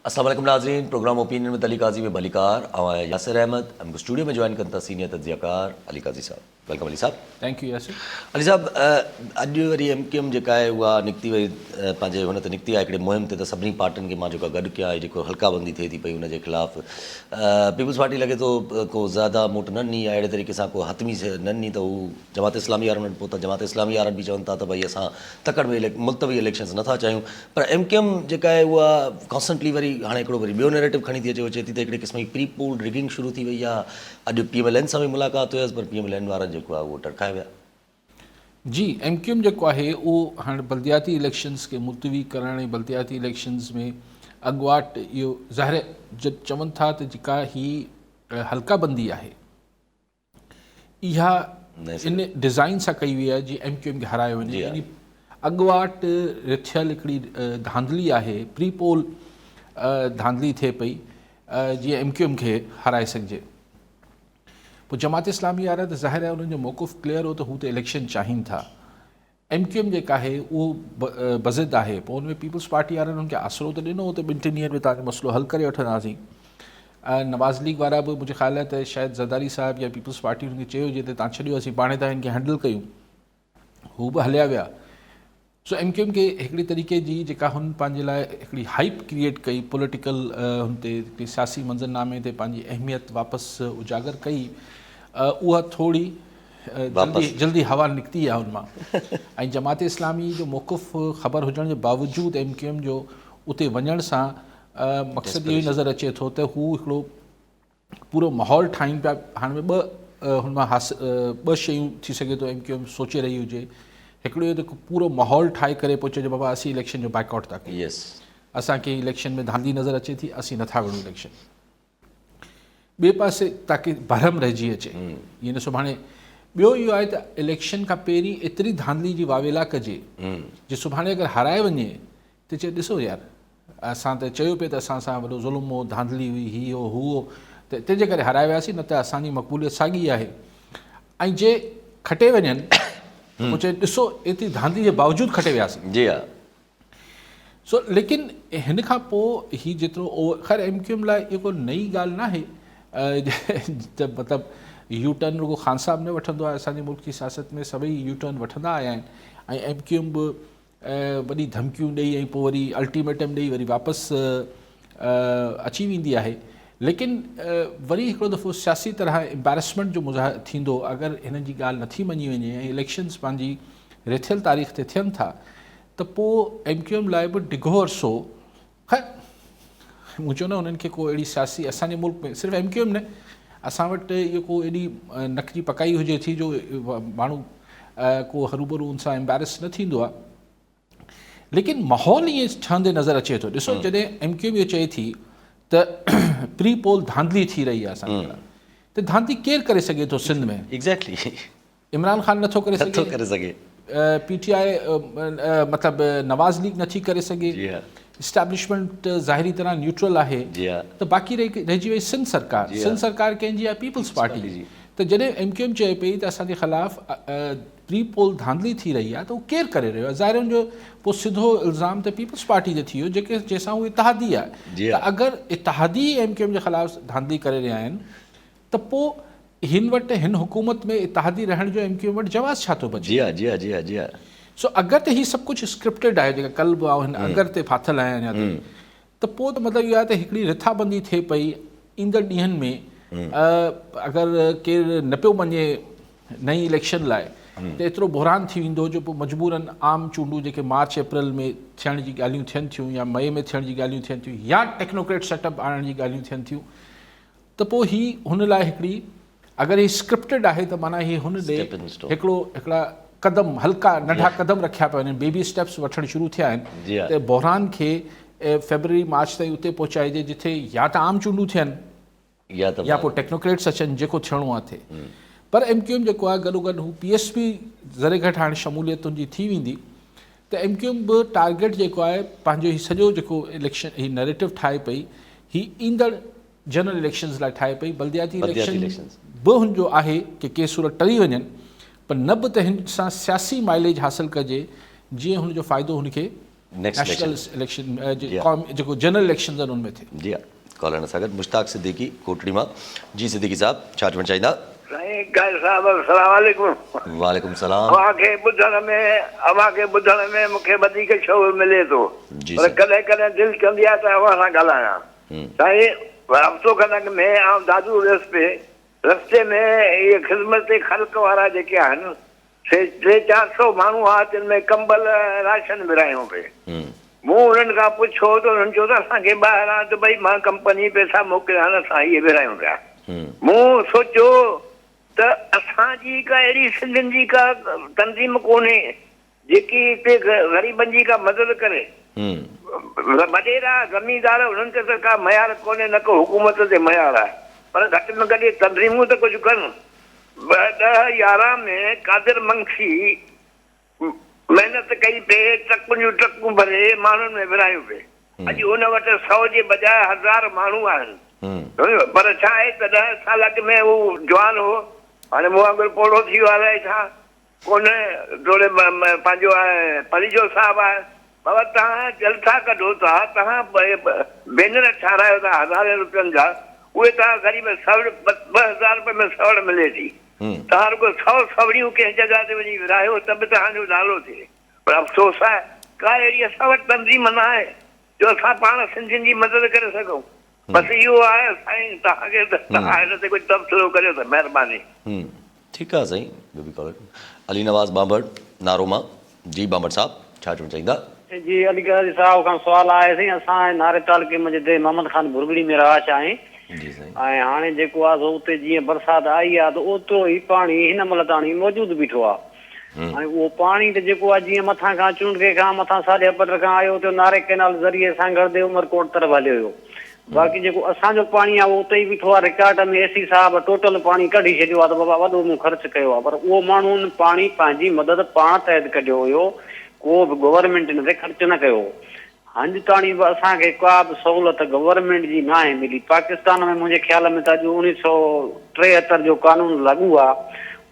السلام عليڪم ناظرين programme opinion with Ali Qazi ۾ ڀليڪار آئون آهيان ياسر احمد ۽ مونکي اسٽوڊيو ۾ جوائن ڪن ٿا سينيئر تجزيه ڪار علي قاضي صاحب welcome Ali صاحب. Thank you Yasir. Ali صاحب اڄ وري ايم ڪيو ايم جيڪا آهي اها نڪتي وئي پنهنجي هن تي نڪتي آهي هڪڙي مهم تي ته سڀني پارٽين کي مان جيڪو گڏ ڪيان ۽ جيڪو حلقا بندي ٿئي ٿي پئي ان جي خلاف پيپلز پارٽي لڳي ٿو ڪو زياده موٽ نه ڏني يا اهڙي طريقي سان ڪو حتمي نه ڏني ته هو جماعت اسلامي وارن وٽ پهتا جماعت اسلامي وارن به چون ٿا ته ڀئي اسان تڪڙ ۾ ملتوي اليڪشنز نٿا چاهيون پر ايم ڪيو ايم جيڪا آهي اها ڪانسٽنٽلي وري هاڻي هڪڙو وري ٻيو نيريٽو کڻي ٿي اچي اهو چئي ٿي ته هڪڙي قسم جي پري پول رگنگ شروع ٿي وئي آهي اڄ پي ايم ايل اين سان به ملاقات هيس پر پي ايم ايل اين وارن جيڪو آهي اهو ٽڙڪائي ويا. جي ايم ڪيو ايم جيڪو آهي اهو هاڻي بلدياتي اليڪشنز کي ملتوي ڪرڻ ۽ بلدياتي اليڪشنز ۾ اڳواٽ اهو ظاهر چون ٿا ته جيڪا هي حلقه بندي آهي اها ان ڊزائن سان ڪئي وئي آهي جيئن ايم ڪيو ايم کي هارايو وڃي يعني اڳواٽ رٿيل هڪڙي ڌانڌلي آهي پري پول ڌانڌلي ٿئي پئي جيئن ايم ڪيو ايم کي هارائي سگهجي پوء جماعت اسلامي وارا ته ظاهر آهي انهن جو موقف ڪليئر هو ته هو ته اليڪشن چاهين ٿا ايم ڪيو ايم جيڪا آهي اهو بضد آهي پوء ان ۾ پيپلز پارٽي وارن ان کي آسرو ته ڏنو هو ته ٻن ٽن ڏينهن ۾ توهان جو مسئلو حل ڪري وٺنداسين ۽ نواز ليگ وارا به منهنجي خيال آهي ته شايد زرداري صاحب يا پيپلز پارٽي ان کي چيو هجي ته توهان ڇڏيو اسين پاڻ ٿا هن کي هينڊل ڪيون هو به هليا ويا سو ايم ڪيو ايم کي هڪڙي طريقي جي جيڪا هن پنهنجي لاء هڪڙي هائپ ڪريئيٽ ڪئي پوليٽيڪل هن تي هڪڙي سياسي منظرنامي تي پنهنجي اهميت واپس اجاگر ڪئي اها ٿوري جلدي جلدي هوا نڪتي آهي ان مان ۽ جماعت اسلامي جو موقف خبر هجڻ جي باوجود ايم ڪيو ايم جو اتي وڃڻ سان مقصد اهو ئي نظر اچي ٿو ته هو هڪڙو پورو ماحول ٺاهين پيا هاڻي ٻه هن مان حاصل ٻه شيون ٿي سگهي ٿو ايم ڪيو ايم سوچي رهي هجي هڪڙو اهو ته پورو ماحول ٺاهي ڪري پوء چئجي بابا اسين اليڪشن جو بائيڪاٽ ٿا ڪيون اسان کي اليڪشن ۾ ڌانڌلي نظر اچي ٿي اسين نٿا وڙهون اليڪشن ٻئي پاسي تاڪه ڀرم رهجي اچي يعني سڀاڻي ٻيو اهو آهي ته اليڪشن کان پهرين ايتري ڌانڌلي جي واويلا ڪجي جي سڀاڻي اگر هارائي وڃي ته چئي ڏسو يار اسان ته چيو پئي ته اسان سان وڏو ظلم هو ڌانڌلي هئي هي هو هو هو ته تنهنجي ڪري هارائي وياسين نه ته اسان جي مقبوليت ساڳي آهي ۽ جي کٽي وڃن ته پوء چئي ڏسو ايتري ڌانڌلي جي باوجود کٽي وياسين جي ها سو ليڪن هن کان پوء هي جيترو خير ايم ڪيو ايم لاء اهو ڪو نئين ڳالهه ناهي ته مطلب يو ٽرن رڳو خان صاحب نه وٺندو آهي اسان جي ملڪ جي سياست ۾ سڀئي يو ٽرن وٺندا آيا آهن ۽ ايم ڪيو ايم به وڏي ڌمڪيون ڏئي ۽ پوء وري الٽيميٽم ڏئي وري واپس اچي ويندي آهي ليڪن وري هڪڙو دفعو سياسي طرح امبيرسمينٽ جو مظاهرو ٿيندو اگر هنن جي ڳالهه نٿي مڃي وڃي ۽ اليڪشنز پنهنجي رٿيل تاريخ تي ٿين ٿا ته پوء ايم ڪيو ايم لاء به ڊگهو عرصو خير مون چيو نه انهن کي ڪو اهڙي سياسي اسان جي ملڪ ۾ صرف ايم ڪيو ايم نه اسان وٽ اهو ڪو ايڏي نڪ جي پڪائي هجي ٿي جو ماڻهو ڪو هروڀرو ان سان امبيرس نه ٿيندو آهي ليڪن ماحول ائين ٺهندي نظر اچي ٿو ڏسو جڏهن ايم ڪيو ايم اهو چئي ٿي ته پري پول ڌانڌلي ٿي رهي آهي اسان ته ڌانڌلي ڪير ڪري سگهي ٿو سنڌ ۾ ايگزيڪٽلي عمران خان نٿو ڪري سگهي نٿو ڪري سگهي پي ٽي آء مطلب نواز ليگ نٿي ڪري سگهي جي ها اسٽيبلشمينٽ ظاهري طرح نيوٽرل آهي جي ها ته باقي رهجي وئي سنڌ سرڪار سنڌ سرڪار ڪنهن جي آهي پيپلز پارٽي جي ته جڏهن ايم ڪيو ايم چئي پئي ته اسان جي خلاف پري پول ڌانڌلي ٿي رهي آهي ته اهو ڪير ڪري رهيو آهي ظاهر ان جو پوء سڌو الزام ته پيپلز پارٽي تي ٿي ويو جيڪي جنهن سان هو اتحادي آهي ته اگر اتحادي ايم ڪيو ايم جي خلاف ڌانڌلي ڪري رهيا آهن ته پوء هن وٽ هن حڪومت ۾ اتحادي رهڻ جو ايم ڪيو ايم وٽ جواز ڇا ٿو بچي؟ جي ها جي ها جي ها جي ها. سو اگر ته هي سڀ ڪجهه اسڪرپٽيڊ آهي جيڪا ڪل به آئون هن اگر تي ڦاٿل آهيان اڃا تائين ته پوء ته مطلب اهو آهي ته هڪڙي رٿابندي ٿئي پئي ايندڙ ڏينهن ۾ اگر ڪير نه پيو مڃي نئين اليڪشن لاء ته ايترو بحران ٿي ويندو جو پوء مجبورن عام چونڊون جيڪي مارچ اپريل ۾ ٿيڻ جي ڳالهيون ٿين ٿيون يا مئي ۾ ٿيڻ جي ڳالهيون ٿين ٿيون يا ٽيڪنوڪريٽ سيٽ اپ آڻڻ جي ڳالهيون ٿين ٿيون ته پوء هي هن لاء هڪڙي اگر هي اسڪرپٽيڊ آهي ته معنيٰ هي هن ڏي هڪڙو هڪڙا قدم هلڪا ننڍا قدم رکيا پيا وڃن بيبي اسٽيپس وٺڻ شروع ٿيا آهن ته بحران کي فيبروري مارچ تائين اتي پهچائجي جتي يا ته عام چونڊون ٿين يا پوء ٽيڪنوڪريٽس اچن جيڪو ٿيڻو آهي ٿئي پر ايم ڪيو ايم جيڪو آهي گڏو گڏ هو پي ايس پي ذري گهٽ هاڻي شموليت ان جي ٿي ويندي ته ايم ڪيو ايم به ٽارگيٽ جيڪو آهي پنهنجو هي سڄو جيڪو اليڪشن هي نيريٽو ٺاهي پئي هي ايندڙ جنرل اليڪشنز لاء ٺاهي پئي بلدياتي اليڪشن به هن جو آهي ڪي ڪي صورت ٽري وڃن پر نه به ته هن سان سياسي مائليج حاصل ڪجي جيئن هن جو فائدو هن کي نيشنل اليڪشن جيڪو جنرل اليڪشنز آهن ان ۾ ٿئي. جي ها ڪالر سان گڏ مشتاق صديقي ڪوٽڙي مان جي صديقي صاحب ڇا چوڻ چاهيندا. سائين قائد صاحب السلام عليڪم. وعليڪم السلام. اوهان کي ٻڌڻ ۾ اوهان کي ٻڌڻ ۾ مون کي وڌيڪ شعور ملي ٿو پر ڪڏهن ڪڏهن دل چوندي آهي ته اوهان سان ڳالهايان. سائين هفتو کن اڳ ۾ آئون دادو ويس پئي رستي ۾ اهي خدمت خلق وارا جيڪي آهن سي ٽي چار سو ماڻهو هئا تن ۾ ڪمبل ۽ راشن ورهايو پئي. مون انهن کان پڇيو ته انهن چيو ته اسان کي ٻاهران دبئي مان ڪمپني پئسا موڪليا آهن اسان اهي ورهايون پيا. مون سوچيو ته اسان جي ڪا اهڙي سنڌين جي ڪا تنظيم ڪونهي جيڪي هتي غريبن جي ڪا مدد ڪري. وڏيرا زميندار انهن تي ته ڪا ميار ڪونهي نه ڪو حڪومت تي ميار آهي پر گهٽ ۾ گهٽ اهي تنظيمون ته ڪجهه ڪن. 2010 11 ۾ قادر منگسي محنت ڪئي پئي، ٽرڪن جون ٽرڪون ڀري ماڻهن ۾ ورهايون پئي. اڄ ان وٽ سئو جي بجاء هزار ماڻهو آهن. پر ڇا آهي ته ڏهه سال اڳ ۾ هو جوان هو، هاڻي مون وانگر پوڙهو ٿي ويو آهي الائي ڇا. ڪونهي توڙي پنهنجو آهي پليجو صاحب آهي. بابا توهان جلسا ڪڍو ٿا، توهان بينر ٺارايو ٿا هزارين روپين جا، اهي توهان غريب سوڙ 2000 روپين ۾ سوڙ ملي ٿي، توهان رڳو سئو سوڙيون ڪنهن جڳهه تي وڃي ورهايو ته به توهان جو نالو ٿئي، پر افسوس آهي ڪا اهڙي اسان وٽ تنظيم نه آهي جو اسان پاڻ سنڌين جي مدد ڪري سگهون، بس اهو آهي سائين توهان کي ته توهان هن تي ڪجهه تبصرو ڪريو ته مهرباني. ٺيڪ آ سائين ٻيو به ڪالر علي نواز ٻانڀڙ نارو مان جي ٻانڀڙ صاحب ڇا چوڻ چاهيندا. جي علي قاضي صاحب کان سوال آهي سائين اسان ناري تعلقي منجهه ديهه محمد خان ڀرڳڙي ۾ رهاش آهين جي سائين. ۽ هاڻي جيڪو آ سو اتي جيئن برسات آئي آ ته اوترو ئي پاڻي هن مهل تاڻي موجود بيٺو آ ۽ اهو پاڻي ته جيڪو آ جيئن مٿان کان چونڊڪي کان مٿان ساڍي پٽ کان آيو اتي ناري ڪئنال ذريعي سانگهڙ the Umerkot طرف هليو ويو باقي جيڪو اسان جو پاڻي آهي اهو اتي ئي بيٺو آهي رڪارڊ ۾ اي سي صاحب ٽوٽل پاڻي ڪڍي ڇڏيو آهي ته بابا وڏو مون خرچ ڪيو آهي پر اهو ماڻهو ان پاڻي پنهنجي مدد پاڻ تحت ڪڍيو هيو ڪو به گورنمينٽ ان تي خرچ نه ڪيو هو هنج تاڻي به اسان کي ڪا به سهولت گورنمينٽ جي ناهي ملي پاڪستان ۾ منهنجي خيال ۾ ته اڄ اوڻيهه سئو ٽيهتر جو قانون لاڳو آهي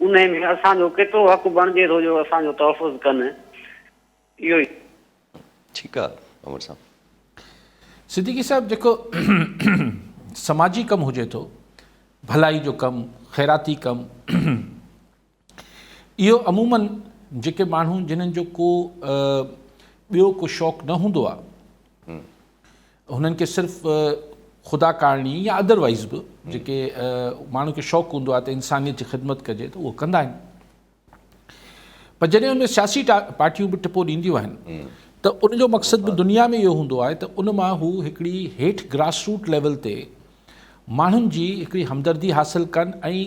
انهي ۾ اسان جو ڪيترو حق بڻجي ٿو جو اسان جو تحفظ ڪن اهو ئي. ٺيڪ آ عمر صاحب. صديقي صاحب جيڪو سماجي ڪم هجي ٿو ڀلائي جو ڪم خيراتي ڪم اهو عمومن جيڪي ماڻهو جنھن جو ڪو ٻيو ڪو شوق نه هوندو آ هنن کي صرف خدا ڪارڻي يا ادروائز به جيڪي ماڻهو کي شوق هوندو آ ته انسانيت جي خدمت ڪجي ته اهو ڪندا آهن پر جڏهن ان ۾ سياسي پارٽيون به ٽپو ڏينديون آهن ته ان جو مقصد به دنيا ۾ اهو هوندو آهي ته ان مان هو هڪڙي هيٺ گراس روٽ ليول تي ماڻهن جي هڪڙي همدردي حاصل ڪن ۽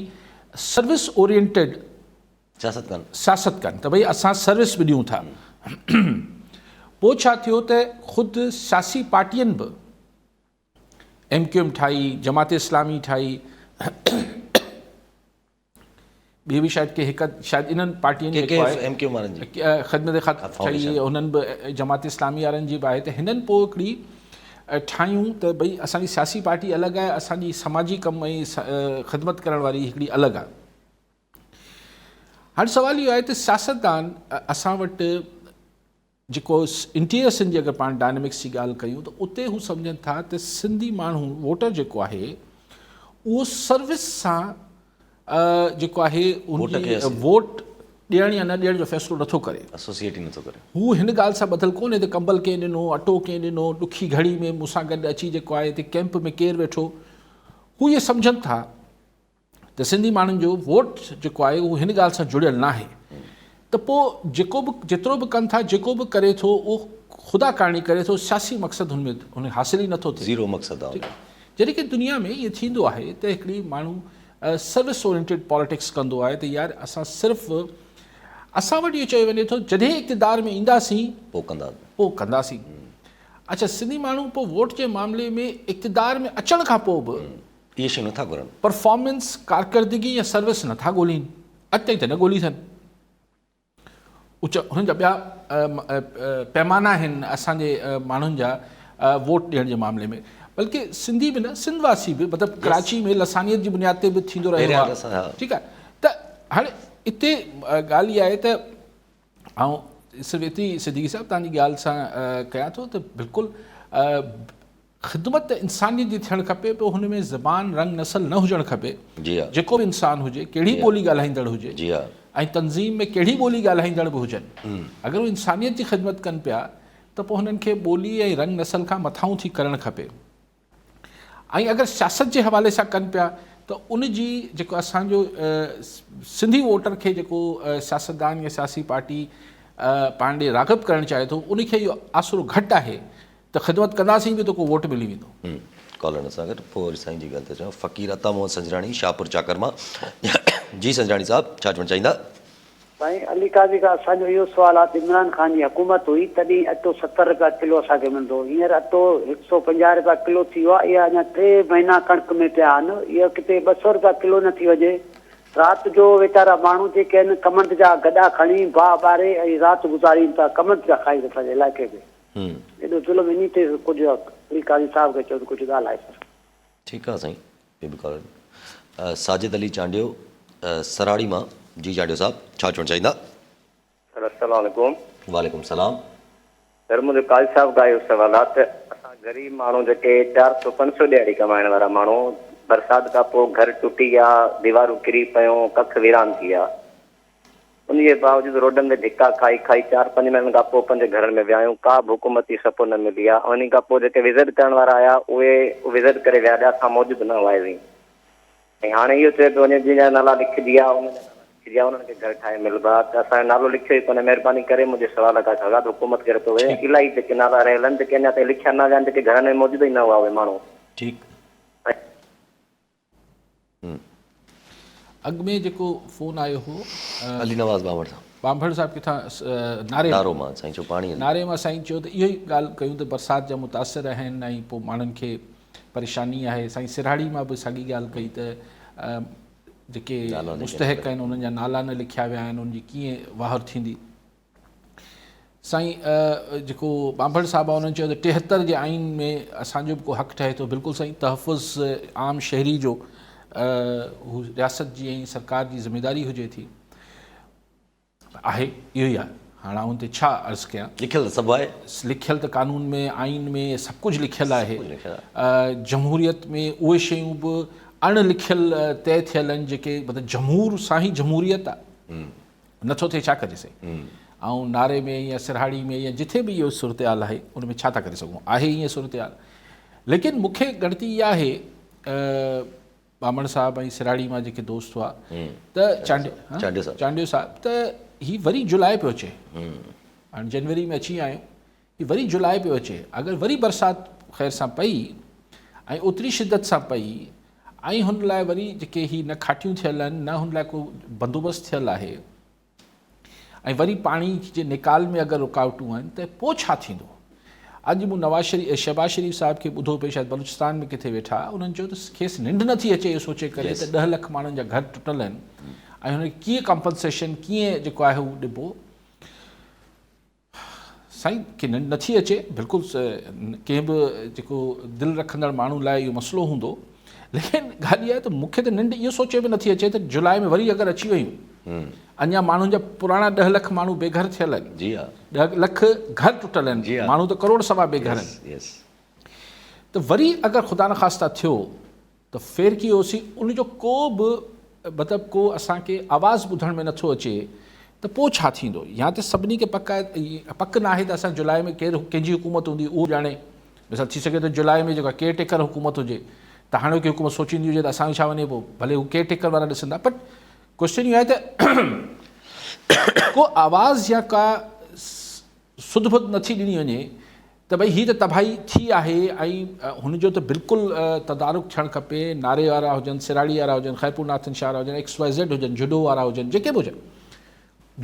سروس اورينٽيڊ سياست ڪن سياست ڪن ته ڀئي اسان سروس به ڏيون ٿا پوء ڇا ٿيو ته خود سياسي پارٽين به ايم ڪيو ايم ٺاهي جماعت اسلامي ٺاهي ٻي به شايد ڪي هڪ شايد انهن پارٽين ڪي ڪي ايم ڪيو وارن جي خدمت خط ٺهي انهن به جماعت اسلامي وارن جي به آهي ته هنن پوء هڪڙي ٺاهيون ته ڀئي اسان جي سياسي پارٽي الڳ آهي اسان جي سماجي ڪم ۽ خدمت ڪرڻ واري هڪڙي الڳ آهي هاڻي سوال اهو آهي ته سياستدان اسان وٽ جيڪو انٽيريئر سنڌ جي اگر پاڻ ڊائنامڪس جي ڳالهه ڪيون ته اتي هو سمجهن ٿا ته سنڌي ماڻهو ووٽر جيڪو آهي اهو سروس سان جيڪو آهي ان جي ووٽ ڏيڻ يا نه ڏيڻ جو فيصلو نٿو ڪري ايسوسيئيٽ ئي نٿو ڪري هو هن ڳالهه سان ٻڌل ڪونهي ته ڪمبل ڪنهن ڏنو اٽو ڪنهن ڏنو ڏکي گهڙي ۾ مون سان گڏ اچي جيڪو آهي هتي ڪئمپ ۾ ڪير ويٺو هو اهي سمجهن ٿا ته سنڌي ماڻهن جو ووٽ جيڪو آهي اهو هن ڳالهه سان جڙيل ناهي ته پوء جيڪو به جيترو به ڪن ٿا جيڪو به ڪري ٿو اهو خدا ڪارڻي ڪري ٿو سياسي مقصد هن ۾ هن حاصل ئي نٿو ٿئي زيرو مقصد آهي جڏهن ڪي دنيا ۾ ائين ٿيندو آهي ته هڪڙي ماڻهو سروس اورينٽيڊ پاليٽڪس ڪندو آهي ته يار اسان صرف اسان وٽ اهو چيو وڃي ٿو جڏهن اقتدار ۾ اينداسين پوء ڪنداسين پوء ڪنداسين اڇا سنڌي ماڻهو پوء ووٽ جي معاملي ۾ اقتدار ۾ اچڻ کان پوء به اهي شيون نٿا گهرن. پرفارمنس، ڪارڪردگي يا سروس نٿا ڳولين. اڄ تائين ته نه ڳولي اٿن. اچ هنن جا ٻيا پيمانا آهن اسان جي ماڻهن جا ووٽ ڏيڻ جي معاملي ۾ بلڪه سنڌي به نه سنڌ واسي به مطلب ڪراچي ۾ لسانيت جي بنياد تي به ٿيندو رهيو آهي ٺيڪ آهي ته هاڻي اتي ڳالهه اها آهي ته آئون صرف ايتري صديقي صاحب توهان جي ڳالهه سان ڪيان ٿو ته بلڪل خدمت ته انسانيت جي ٿيڻ کپي پوء هن ۾ زبان رنگ نسل نه هجڻ کپي جي ها جيڪو به انسان هجي ڪهڙي ٻولي ڳالهائيندڙ هجي جي ها ۽ تنظيم ۾ ڪهڙي ٻولي ڳالهائيندڙ به هجن اگر هو انسانيت جي خدمت ڪن پيا ته پوء هنن کي ٻولي ۽ رنگ نسل کان مٿانهون ٿي ڪرڻ کپي ۽ اگر سياست جي حوالي سان ڪن پيا ته ان جي جيڪو اسان جو سنڌي ووٽر کي جيڪو سياستدان يا سياسي پارٽي پاڻ ڏي راغب ڪرڻ چاهي ٿو ان کي اهو آسرو گهٽ آهي ته خدمت ڪنداسين به ته ڪو ووٽ ملي ويندو. ڪالر سان گڏ پوء وري سائين جي ڳالهه تي اچان فقير عطا محمد سنجراڻي شاهپور چاڪر مان جي سنجراڻي صاحب ڇا چوڻ چاهيندا. سائين علي قاضي کان اسان جو اهو سوال آ ته عمران خان جي حڪومت هئي تڏهن اٽو 70 رپيا ڪلو اسان کي ملندو هو هينئر اٽو 150 رپيا ڪلو ٿي ويو آ اها اڃا ٽي مهينا ڪڻڪ ۾ پيا آهن اها ڪٿي 200 رپيا ڪلو نه ٿي وڃي رات جو ويچارا ماڻهو جيڪي آهن ڪمند جا گڏا کڻي باهه ٻاري ۽ رات گذارين ٿا ڪمند پيا کائين اسان جي علائقي ۾ ايڏو ظلم انهي تي ڪجهه علي قاضي صاحب کي چئو ته ڪجهه ڳالهائي سر. ٺيڪ آ سائين ٻيو به ڪالر ساجد علي چانڊيو سراڙي مان جي چانڊيو صاحب ڇا چوڻ چاهيندا. سر السلام عليڪم. وعليڪم السلام. سر منهنجو قاضي صاحب کان اهو سوال آ ته اسان غريب ماڻهو جيڪي 400 500 ڏهاڙي ڪمائڻ وارا ماڻهو برسات کان پوء گهر ٽٽي ويا ديوارون ڪري پيون ڪک ويران ٿي ويا ان جي باوجود روڊن تي ڌڪا کائي کائي چار پنج مهينن کان پوء پنهنجي گهرن ۾ ويا آهيون ڪا به حڪومتي سپورٽ نه ملي آهي ۽ انهي کان پوء جيڪي وزٽ ڪرڻ وارا آيا اهي وزٽ ڪري ويا ٻيا اسان موجود نه هئاسين ۽ هاڻي اهو چيو پيو وڃي جن جا نالا لکجي ويا انهن جا نالا لکجي ويا انهن کي گهر ٺاهي ملبا ته اسان جو نالو لکيو ئي ڪونهي مهرباني ڪري منهنجي سوال کان جواب حڪومت کي رکيو وڃي الائي جيڪي نالا رهيل آهن جيڪي اڃا تائين لکيا نه ويا آهن جيڪي گهرن ۾ موجود ئي نه هئا اهي ماڻهو. ٺيڪ. اڳ ۾ جيڪو فون آيو هو علي نواز ٻانڀڻ صاحب ٻانڀڻ صاحب ڪٿان ناري نارو مان سائين چيو پاڻي ناري مان سائين چيو ته اهو ئي ڳالهه ڪيون ته برسات جا متاثر آهن ۽ پوء ماڻهن کي پريشاني آهي سائين سرهاڙي مان به ساڳي ڳالهه ڪئي ته جيڪي مستحق آهن انهن جا نالا نه لکيا ويا آهن ان جي ڪيئن واهر ٿيندي سائين جيڪو ٻانڀڻ صاحب آهي انهن چيو ته 73 جي آئين ۾ اسان جو به ڪو حق ٺهي ٿو بلڪل سائين تحفظ عام شهري جو هو رياست جي ۽ سرڪار جي ذميداري هجي ٿي آهي اهو ئي آهي هاڻ آئون تي ڇا عرض ڪيان لکيل ته سڀ آهي لکيل ته قانون ۾ آئين ۾ سڀ ڪجهه لکيل آهي جمهوريت ۾ اهي شيون به اڻ لکيل طئي ٿيل آهن جيڪي مطلب جمهور سان ئي جمهوريت آهي نٿو ٿئي ڇا ڪجي سائين آئون ناري ۾ يا سرهاڙي ۾ يا جٿي به اهو صورتحال آهي ان ۾ ڇا ٿا ڪري سگهون آهي ائين صورتحال ليڪن مون کي ڳڻتي اها آهي ٻانڀڻ صاحب ۽ سرهاڙي مان جيڪي دوست هئا ته چانڊيو صاحب چانڊيو صاحب ته هي وري جولاء پيو اچي هاڻي جنوري ۾ اچي آيو هي وري جولاء پيو اچي، اگر وري برسات خير سان پئي ۽ اوتري شدت سان پئي ۽ هن لاء وري جيڪي هي نه کاٽيون ٿيل آهن نه هن لاء ڪو بندوبست ٿيل آهي ۽ وري پاڻي جي نيڪال ۾ اگر رڪاوٽون آهن ته پوء ڇا ٿيندو؟ اڄ مون نواز شريف شهباز شريف صاحب کي ٻڌو پئي شايد بلوچستان ۾ ڪٿي ويٺا انهن چيو ته کيس ننڊ نٿي اچي اهو سوچي ڪري ته 10 لک ماڻهن جا گهر ٽٽل آهن ۽ هن کي ڪيئن ڪمپنسيشن ڪيئن جيڪو آهي هو ڏبو. سائين کي ننڊ نٿي اچي بلڪل ڪنهن به جيڪو دل رکندڙ ماڻهو لاء اهو مسئلو هوندو ليڪن ڳالهه اها آهي ته مون کي ته ننڊ اهو سوچي به نٿي اچي ته جولاء ۾ وري اگر اچي ويون اڃا ماڻهن جا پراڻا 10 لک ماڻهو بي گهر ٿيل آهن جي ها 10 لک گهر ٽٽل آهن ماڻهو ته ڪروڙ سوا بي گهر آهن ته وري اگر خدا نخواسته ٿيو ته ڦير ڪي اوسي ان جو ڪو به مطلب ڪو اسان کي آواز ٻڌڻ ۾ نٿو اچي ته پوء ڇا ٿيندو يا ته سڀني کي پڪ پڪ ناهي ته اسان جولاء ۾ ڪير ڪنهن جي حڪومت هوندي اهو ڄاڻي مثال ٿي سگهي ٿو جولاء ۾ جيڪا ڪيئر ٽيڪر حڪومت هجي ته هاڻوڪي حڪومت سوچيندي هجي ته اسان جو ڇا وڃي پوء ڀلي هو ڪيئر ٽيڪر وارا ڏسندا بٽ ڪوشچن اهو آهي ته ڪو آواز يا ڪا سڌ ٻڌ نٿي ڏني وڃي ته ڀئي هي ته تباهي ٿي آهي ۽ هن جو ته بلڪل تدارڪ ٿيڻ کپي، ناري وارا هجن، سراڙي وارا هجن، خيرپور ناٿن شاهه وارا هجن، ايڪس وائي زيڊ هجن، جهڏو وارا هجن، جيڪي به هجن.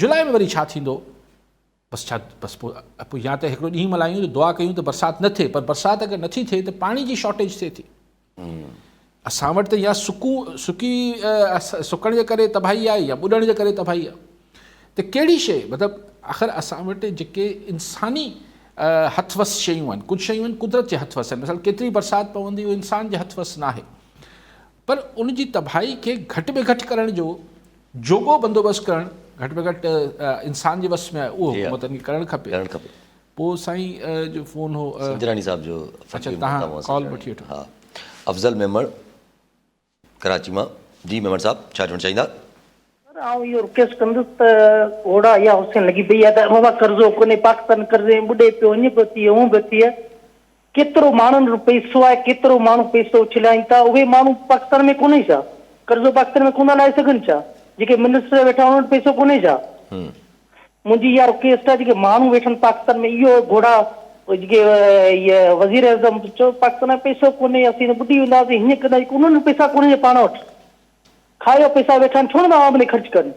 جولاء ۾ وري ڇا ٿيندو؟ بس ڇا بس پوء پوء يا ته هڪڙو ڏينهن ملهايون ته دعا ڪيون ته برسات نه ٿئي پر برسات اگر نٿي ٿئي ته پاڻي جي شارٽيج ٿئي ٿي. اسان وٽ ته يا سڪو سڪي سڪڻ جي ڪري تباهي آهي يا ٻڏڻ جي ڪري تباهي آهي ته ڪهڙي شيء مطلب آخر اسان وٽ جيڪي انساني هٿ وس شيون آهن ڪجهه شيون آهن قدرت جي هٿ وس آهن مثال ڪيتري برسات پوندي اهو انسان جي هٿ وس ناهي پر ان جي تباهي کي گهٽ ۾ گهٽ ڪرڻ جو جوڳو بندوبست ڪرڻ گهٽ ۾ گهٽ انسان جي وس ۾ آهي اهو حڪومتن کي ڪرڻ کپي. ڪرڻ کپي. پوء سائين جو فون هو. سنجراڻي صاحب جو اڇا تهان ڪال وٺي وٺو. ها افضل ميمڻ ڪراچي مان جي ميمڻ صاحب ڇا چوڻ چاهيندا. سر آئون اهو رڪويسٽ ڪندس ته گهوڙا يا حسين لڳي پئي آهي ته بابا قرضو ڪونهي پاڪستان قرضي ۾ ٻڏي پيو هڃ پيو ٿئي هون پيو ٿئي ڪيترو ماڻهن وٽ پئسو آهي ڪيترو ماڻهو پئسو اڇلائين ٿا اهي ماڻهو پاڪستان ۾ ڪونهي ڇا قرضو پاڪستان ۾ ڪونه لاهي سگهن ڇا جيڪي منسٽر ويٺا انهن وٽ پئسو ڪونهي ڇا منهنجي اها رڪويسٽ آهي جيڪي ماڻهو ويٺا آهن پاڪستان ۾ اهو گهوڙا جيڪي اهي وزير اعظم چئو پاڪستان ۾ پئسو ڪونهي اسين ته ٻڏي وينداسين هيئن ڪنداسين انهن وٽ پئسا ڪونهي ڇا پاڻ وٽ کايو پئسا ويٺا آهن ڇو نه ٿا عوام تي خرچ ڪن.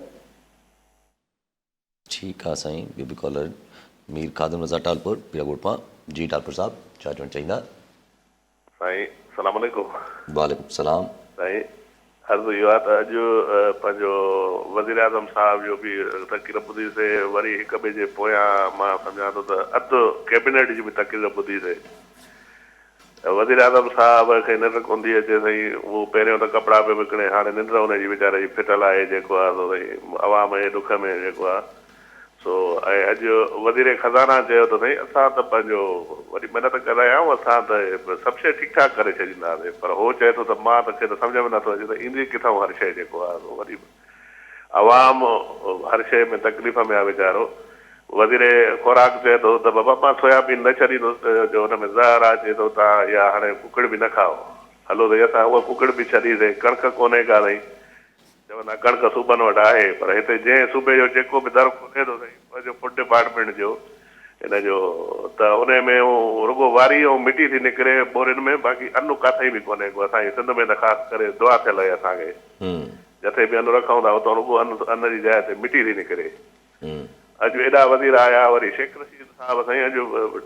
ٺيڪ آ سائين ٻيو به ڪالر مير خادم رضا ٽالپر پيرا ڳوٺ مان جي ٽالپر صاحب ڇا چوڻ چاهيندا. سائين سلام عليڪم. وعليڪم السلام. سائين عرض اهو آ ته اڄ پنهنجو وزيراعظم صاحب جو به تقرير ٻڌي سي وري هڪ ٻئي جي پويان مان سمجهان ٿو ته اڌ ڪيبينيٽ جي به تقرير ٻڌي سي وزيراعظم صاحب کي ننڊ ڪونه ٿي اچي سائين هو پهريون ته ڪپڙا پيو وڪڻي هاڻي ننڊ ان جي ويچاري جي ڦٽل آهي جيڪو آهي سو سائين عوام جي ڏک ۾ جيڪو آهي سو ۽ اڄ وزير خزانه چيو ته سائين اسان ته پنهنجو وڏي محنت ڪري رهيا آهيون اسان ته سڀ شيء ٺيڪ ٺاڪ ڪري ڇڏينداسين پر هو چئي ٿو ته مان ته کي ته سمجهه ۾ نٿو اچي ته ايندي ڪٿئون هر شيء جيڪو آهي سو وڏي عوام هر شيء ۾ تڪليف ۾ آهي ويچارو. وزير خوراڪ چئي ٿو ته بابا مان سويابين نه ڇڏيندس ته جو ان ۾ زهر آهي چئي ٿو توهان اها هاڻي ڪڪڙ به نه کائو. هلو سائين اسان اها ڪڪڙ به ڇڏي سين ڪڻڪ ڪونهي ڪا سائين. چون ٿا ڪڻڪ صوبن وٽ آهي پر هتي جنهن صوبي جو جيڪو به در کولي ٿو سائين پنهنجو فوڊ ڊپارٽمينٽ جو ان جو ته انهي ۾ رڳو واري ۽ مٽي ٿي نڪري ٻورين ۾ باقي ان ڪاٿئين به ڪونهي ڪو اسان جي سنڌ ۾ ته خاص ڪري دعا ٿيل آهي اسان کي. جٿي به ان رکون ٿا اتان رڳو ان ان جي جاء تي مٽي ٿي نڪري. اڄ ايڏا وزير آيا وري شيخ رشيد صاحب سائين اڄ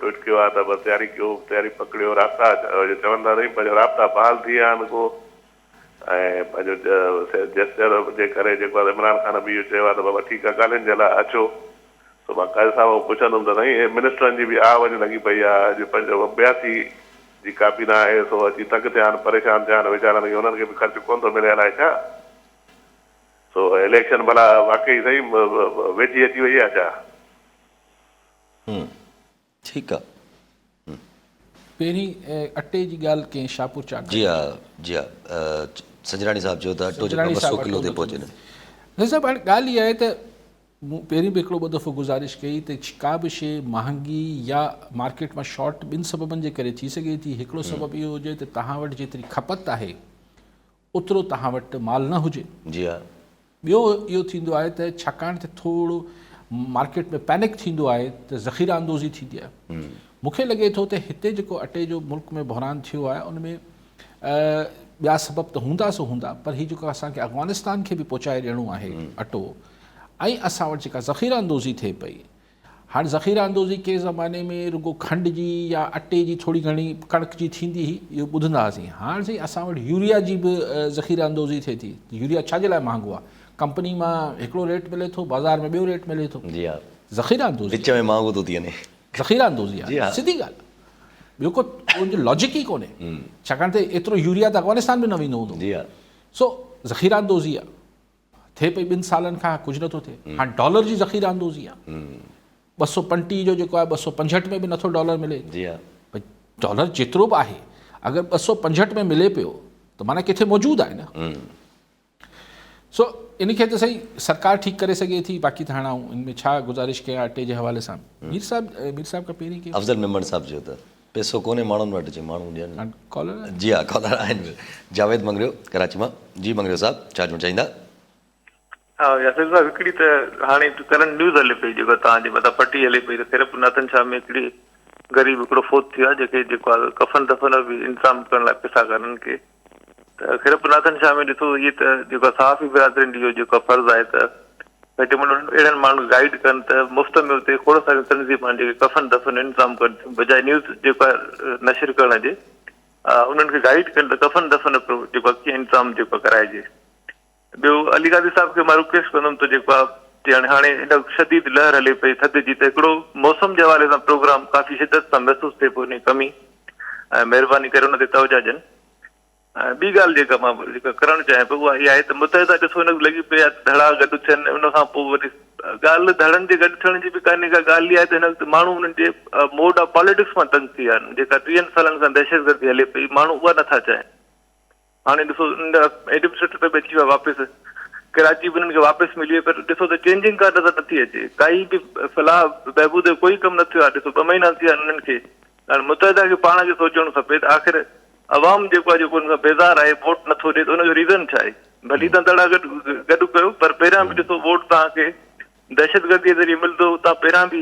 ٽوئيٽ ڪيو آهي ته بس تياري ڪيو تياري پڪڙيو رابطا چون ٿا سائين پنهنجو رابطا بحال ٿي ويا آهن ڪو ۽ پنهنجو جيسچر جي ڪري جيڪو آهي عمران خان به اهو چيو آهي ته بابا ٺيڪ آهي ڳالهين جي لاء اچو سو مان قاضي صاحب کان پڇندم ته سائين هي منسٽرن جي به آ وڃ لڳي پئي آهي اڄ 582 جي ڪابينا آهي سو اچي تنگ ٿيا آهن پريشان ٿيا آهن ويچارن کي انهن کي به خرچ ڪونه ٿو ملي الائي ڇا سو اليڪشن ڀلا واقعي سائين ويجهي اچي وئي آهي ڇا. هم ٺيڪ آ. پهرين اٽي جي ڳالهه ڪنهن شاهپور چاڪ جي ها جي ها سنجراڻي صاحب چيو ته اٽو جيڪو 200 ڪلو تي پهچي نه. نه صاحب هاڻي ڳالهه اها آهي ته مون پهرين به هڪڙو ٻه دفعو گذارش ڪئي ته ڪا به شيء مهانگي يا مارڪيٽ مان شارٽ ٻن سببن جي ڪري ٿي سگهي ٿي هڪڙو سبب اهو هجي ته توهان وٽ جيتري کپت آهي اوترو توهان وٽ مال نه هجي. جي ها. ٻيو اهو ٿيندو آهي ته ڇاڪاڻ ته ٿورو مارڪيٽ ۾ پينڪ ٿيندو آهي ته ذخيره اندوزي ٿيندي آهي. مون کي لڳي ٿو ته هتي جيڪو اٽي جو ملڪ ۾ بحران ٿيو آهي ان ۾ ٻيا سبب ته هوندا سو هوندا پر هي جيڪو اسان کي افغانستان کي به پهچائي ڏيڻو آهي اٽو ۽ اسان وٽ جيڪا ذخيره اندوزي ٿئي پئي هاڻ ذخيره اندوزي ڪنهن زماني ۾ رڳو کنڊ جي يا اٽي جي ٿوري گهڻي ڪڻڪ جي ٿيندي هئي اهو ٻڌندا هئاسين هاڻ سائين اسان وٽ يوريا جي به ذخيره اندوزي ٿئي ٿي يوريا ڇا جي لاء مهانگو آهي ڪمپني مان هڪڙو ريٽ ملي ٿو بازار ۾ ٻيو ريٽ ملي ٿو جي ها ذخيره اندوزي وچ ۾ مهانگو ٿو ٿي وڃي ذخيره اندوزي آهي سڌي ڳالهه ٻيو ڪو ان جو لاجڪ ئي ڪونهي ڇاڪاڻ ته ايترو يوريا ته افغانستان به نه ويندو هوندو جي ها سو ذخيره اندوزي آهي ٿئي پئي ٻن سالن کان ڪجهه نٿو ٿئي هاڻ ڊالر جي ذخيره اندوزي آ 235 جو جيڪو آهي 265 ۾ به نٿو ڊالر ملي جي ها ڀئي ڊالر جيترو به آهي اگر 265 ۾ ملي پيو ته معنی ڪٿي موجود آهي نه سو ان کي ته صحيح سرڪار ٺيڪ ڪري سگهي ٿي باقي ته هاڻ آئون ان ۾ ڇا گذارش ڪيان اٽي جي حوالي سان مير صاحب مير صاحب کان پهرين ڪي افضل ميمڻ صاحب چيو ته پئسو ڪونهي ماڻهن وٽ جي ماڻهو ڏين. هاڻ ڪالر آهن؟ جي ها ڪالر آهن جاويد مڱريو ڪراچي مان جي مڱريو صاحب ڇا چوڻ چاهيندا. ها ياسر صاحب هڪڙي ته هاڻي ڪرنٽ نيوز هلي پئي جيڪا توهان جي مٿان پٽي هلي پئي ته خيرپور ناٿن شاهه ۾ هڪڙي غريب هڪڙو فوت ٿيو آهي جيڪي جيڪو آهي ڪفن دفن جو به انتظام ڪرڻ لاء پئسا ڪانهن ڪي ته خيرپور ناٿن شاهه ۾ ڏسو هي ته جيڪو صحافي برادرين جو جيڪو فرض آهي ته گهٽ ۾ گهٽ اهڙن ماڻهن کي گائيڊ ڪن ته مفت ۾ اتي کوڙ ساريون تنظيمون آهن جيڪي ڪفن دفن جو انتظام ڪن ٿيون بجاء نيوز جيڪو آهي نشر ڪرڻ جي انهن کي گائيڊ ڪن ته ڪفن دفن جو جيڪو آهي ڪيئن انتظام جيڪو ڪرائجي ٻيو علي قاضي صاحب کي مان رڪويسٽ ڪندم ته جيڪو آهي هاڻي هن شديد لهر هلي پئي ٿڌ جي ته هڪڙو موسم جي حوالي سان پروگرام ڪافي شدت سان محسوس ٿئي پيو ان جي ڪمي ۽ مهرباني ڪري ان تي توجه ڏين ۽ ٻي ڳالهه جيڪا مان جيڪا ڪرڻ چاهيان پيو اها اها آهي ته متحده ڏسو هن وقت لڳي پئي آهي ته ڌڙا گڏ ٿين ان کان پوء وري ڳالهه ڌڙن جي گڏ ٿيڻ جي به ڪانهي ڪا، ڳالهه اها آهي ته هن وقت ماڻهو انهن جي موڊ آف پاليٽڪس مان تنگ ٿي ويا آهن، جيڪا ٽيهن سالن کان دهشتگردي هلي پئي، ماڻهو اها نٿا چاهين. هاڻي ڏسو ايڊمنسٽريٽر به اچي ويا واپس، ڪراچي به انهن کي واپس ملي وئي پر ڏسو ته چينجنگ ڪا نظر نٿي اچي، ڪائي به فلاح بهبود جو ڪوئي ڪم نه ٿيو آهي، ڏسو ٻه مهينا ٿي ويا آهن انهن کي، هاڻي متحده کي پاڻ کي سوچڻ کپي ته آخر عوام جيڪو آهي جيڪو ان کان بيزار آهي ووٽ نٿو ڏي ته ان جو ريزن ڇا آهي، ڀلي توهان دڙا گڏ گڏ ڪيو پر پهريان به ڏسو ووٽ توهان کي دهشتگردي جي ذريعي ملندو، توهان پهريان به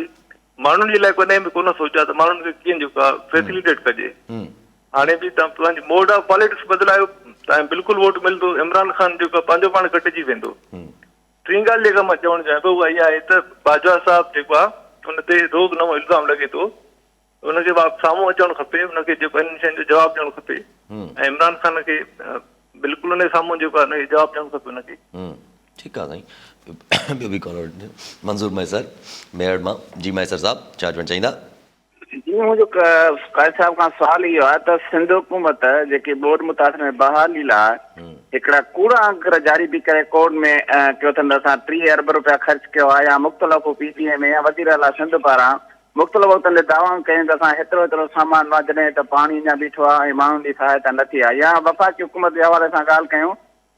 ماڻهن جي لاء ڪڏهن به ڪونه سوچيو آهي ته ماڻهن کي ڪيئن جيڪو آهي فيسليٽيٽ ڪجي. هاڻي به توهان پنهنجي موڊ آف پاليٽڪس بدلايو توهان بلڪل ووٽ ملندو. عمران خان جيڪو آهي پنهنجو پاڻ ڪٽجي ويندو. ٽين ڳالهه جيڪا مان چوڻ چاهيان ٿو اها اها آهي ته باجوا صاحب جيڪو آهي ان تي روز نئون الزام لڳي ٿو ان کي سامهون اچڻ کپي ان کي جيڪو انهن شين جو جواب ڏيڻ کپي ۽ عمران خان کي بلڪل ان جي سامهون جيڪو آهي ان کي جواب ڏيڻ کپي ان کي. ٺيڪ آ سائين ٻيو به ڪالر منظور مهيسر ميرٺ مان جي مهيسر صاحب ڇا چوڻ چاهيندا. جي منهنجو قاضي صاحب کان سوال اهو آهي ته سنڌ حڪومت جيڪي ٻوڏ متاثرن جي بحالي لاء هڪڙا ڪوڙا انڪر جاري پئي ڪري ڪورٽ ۾ ڪيو اٿن ته اسان 30 ارب روپيا خرچ ڪيو آهي يا مختلف پي ڊي ايم اي يا وزير اعليٰ سنڌ پاران مختلف وقتن تي دعوائون ڪيون ته اسان هيترو هيترو سامان ڏنو آهي جڏهن ته پاڻي اڃا بيٺو آهي ۽ ماڻهن جي سهائتا نه ٿي آهي يا وفاقي حڪومت جي حوالي سان ڳالهه ڪيون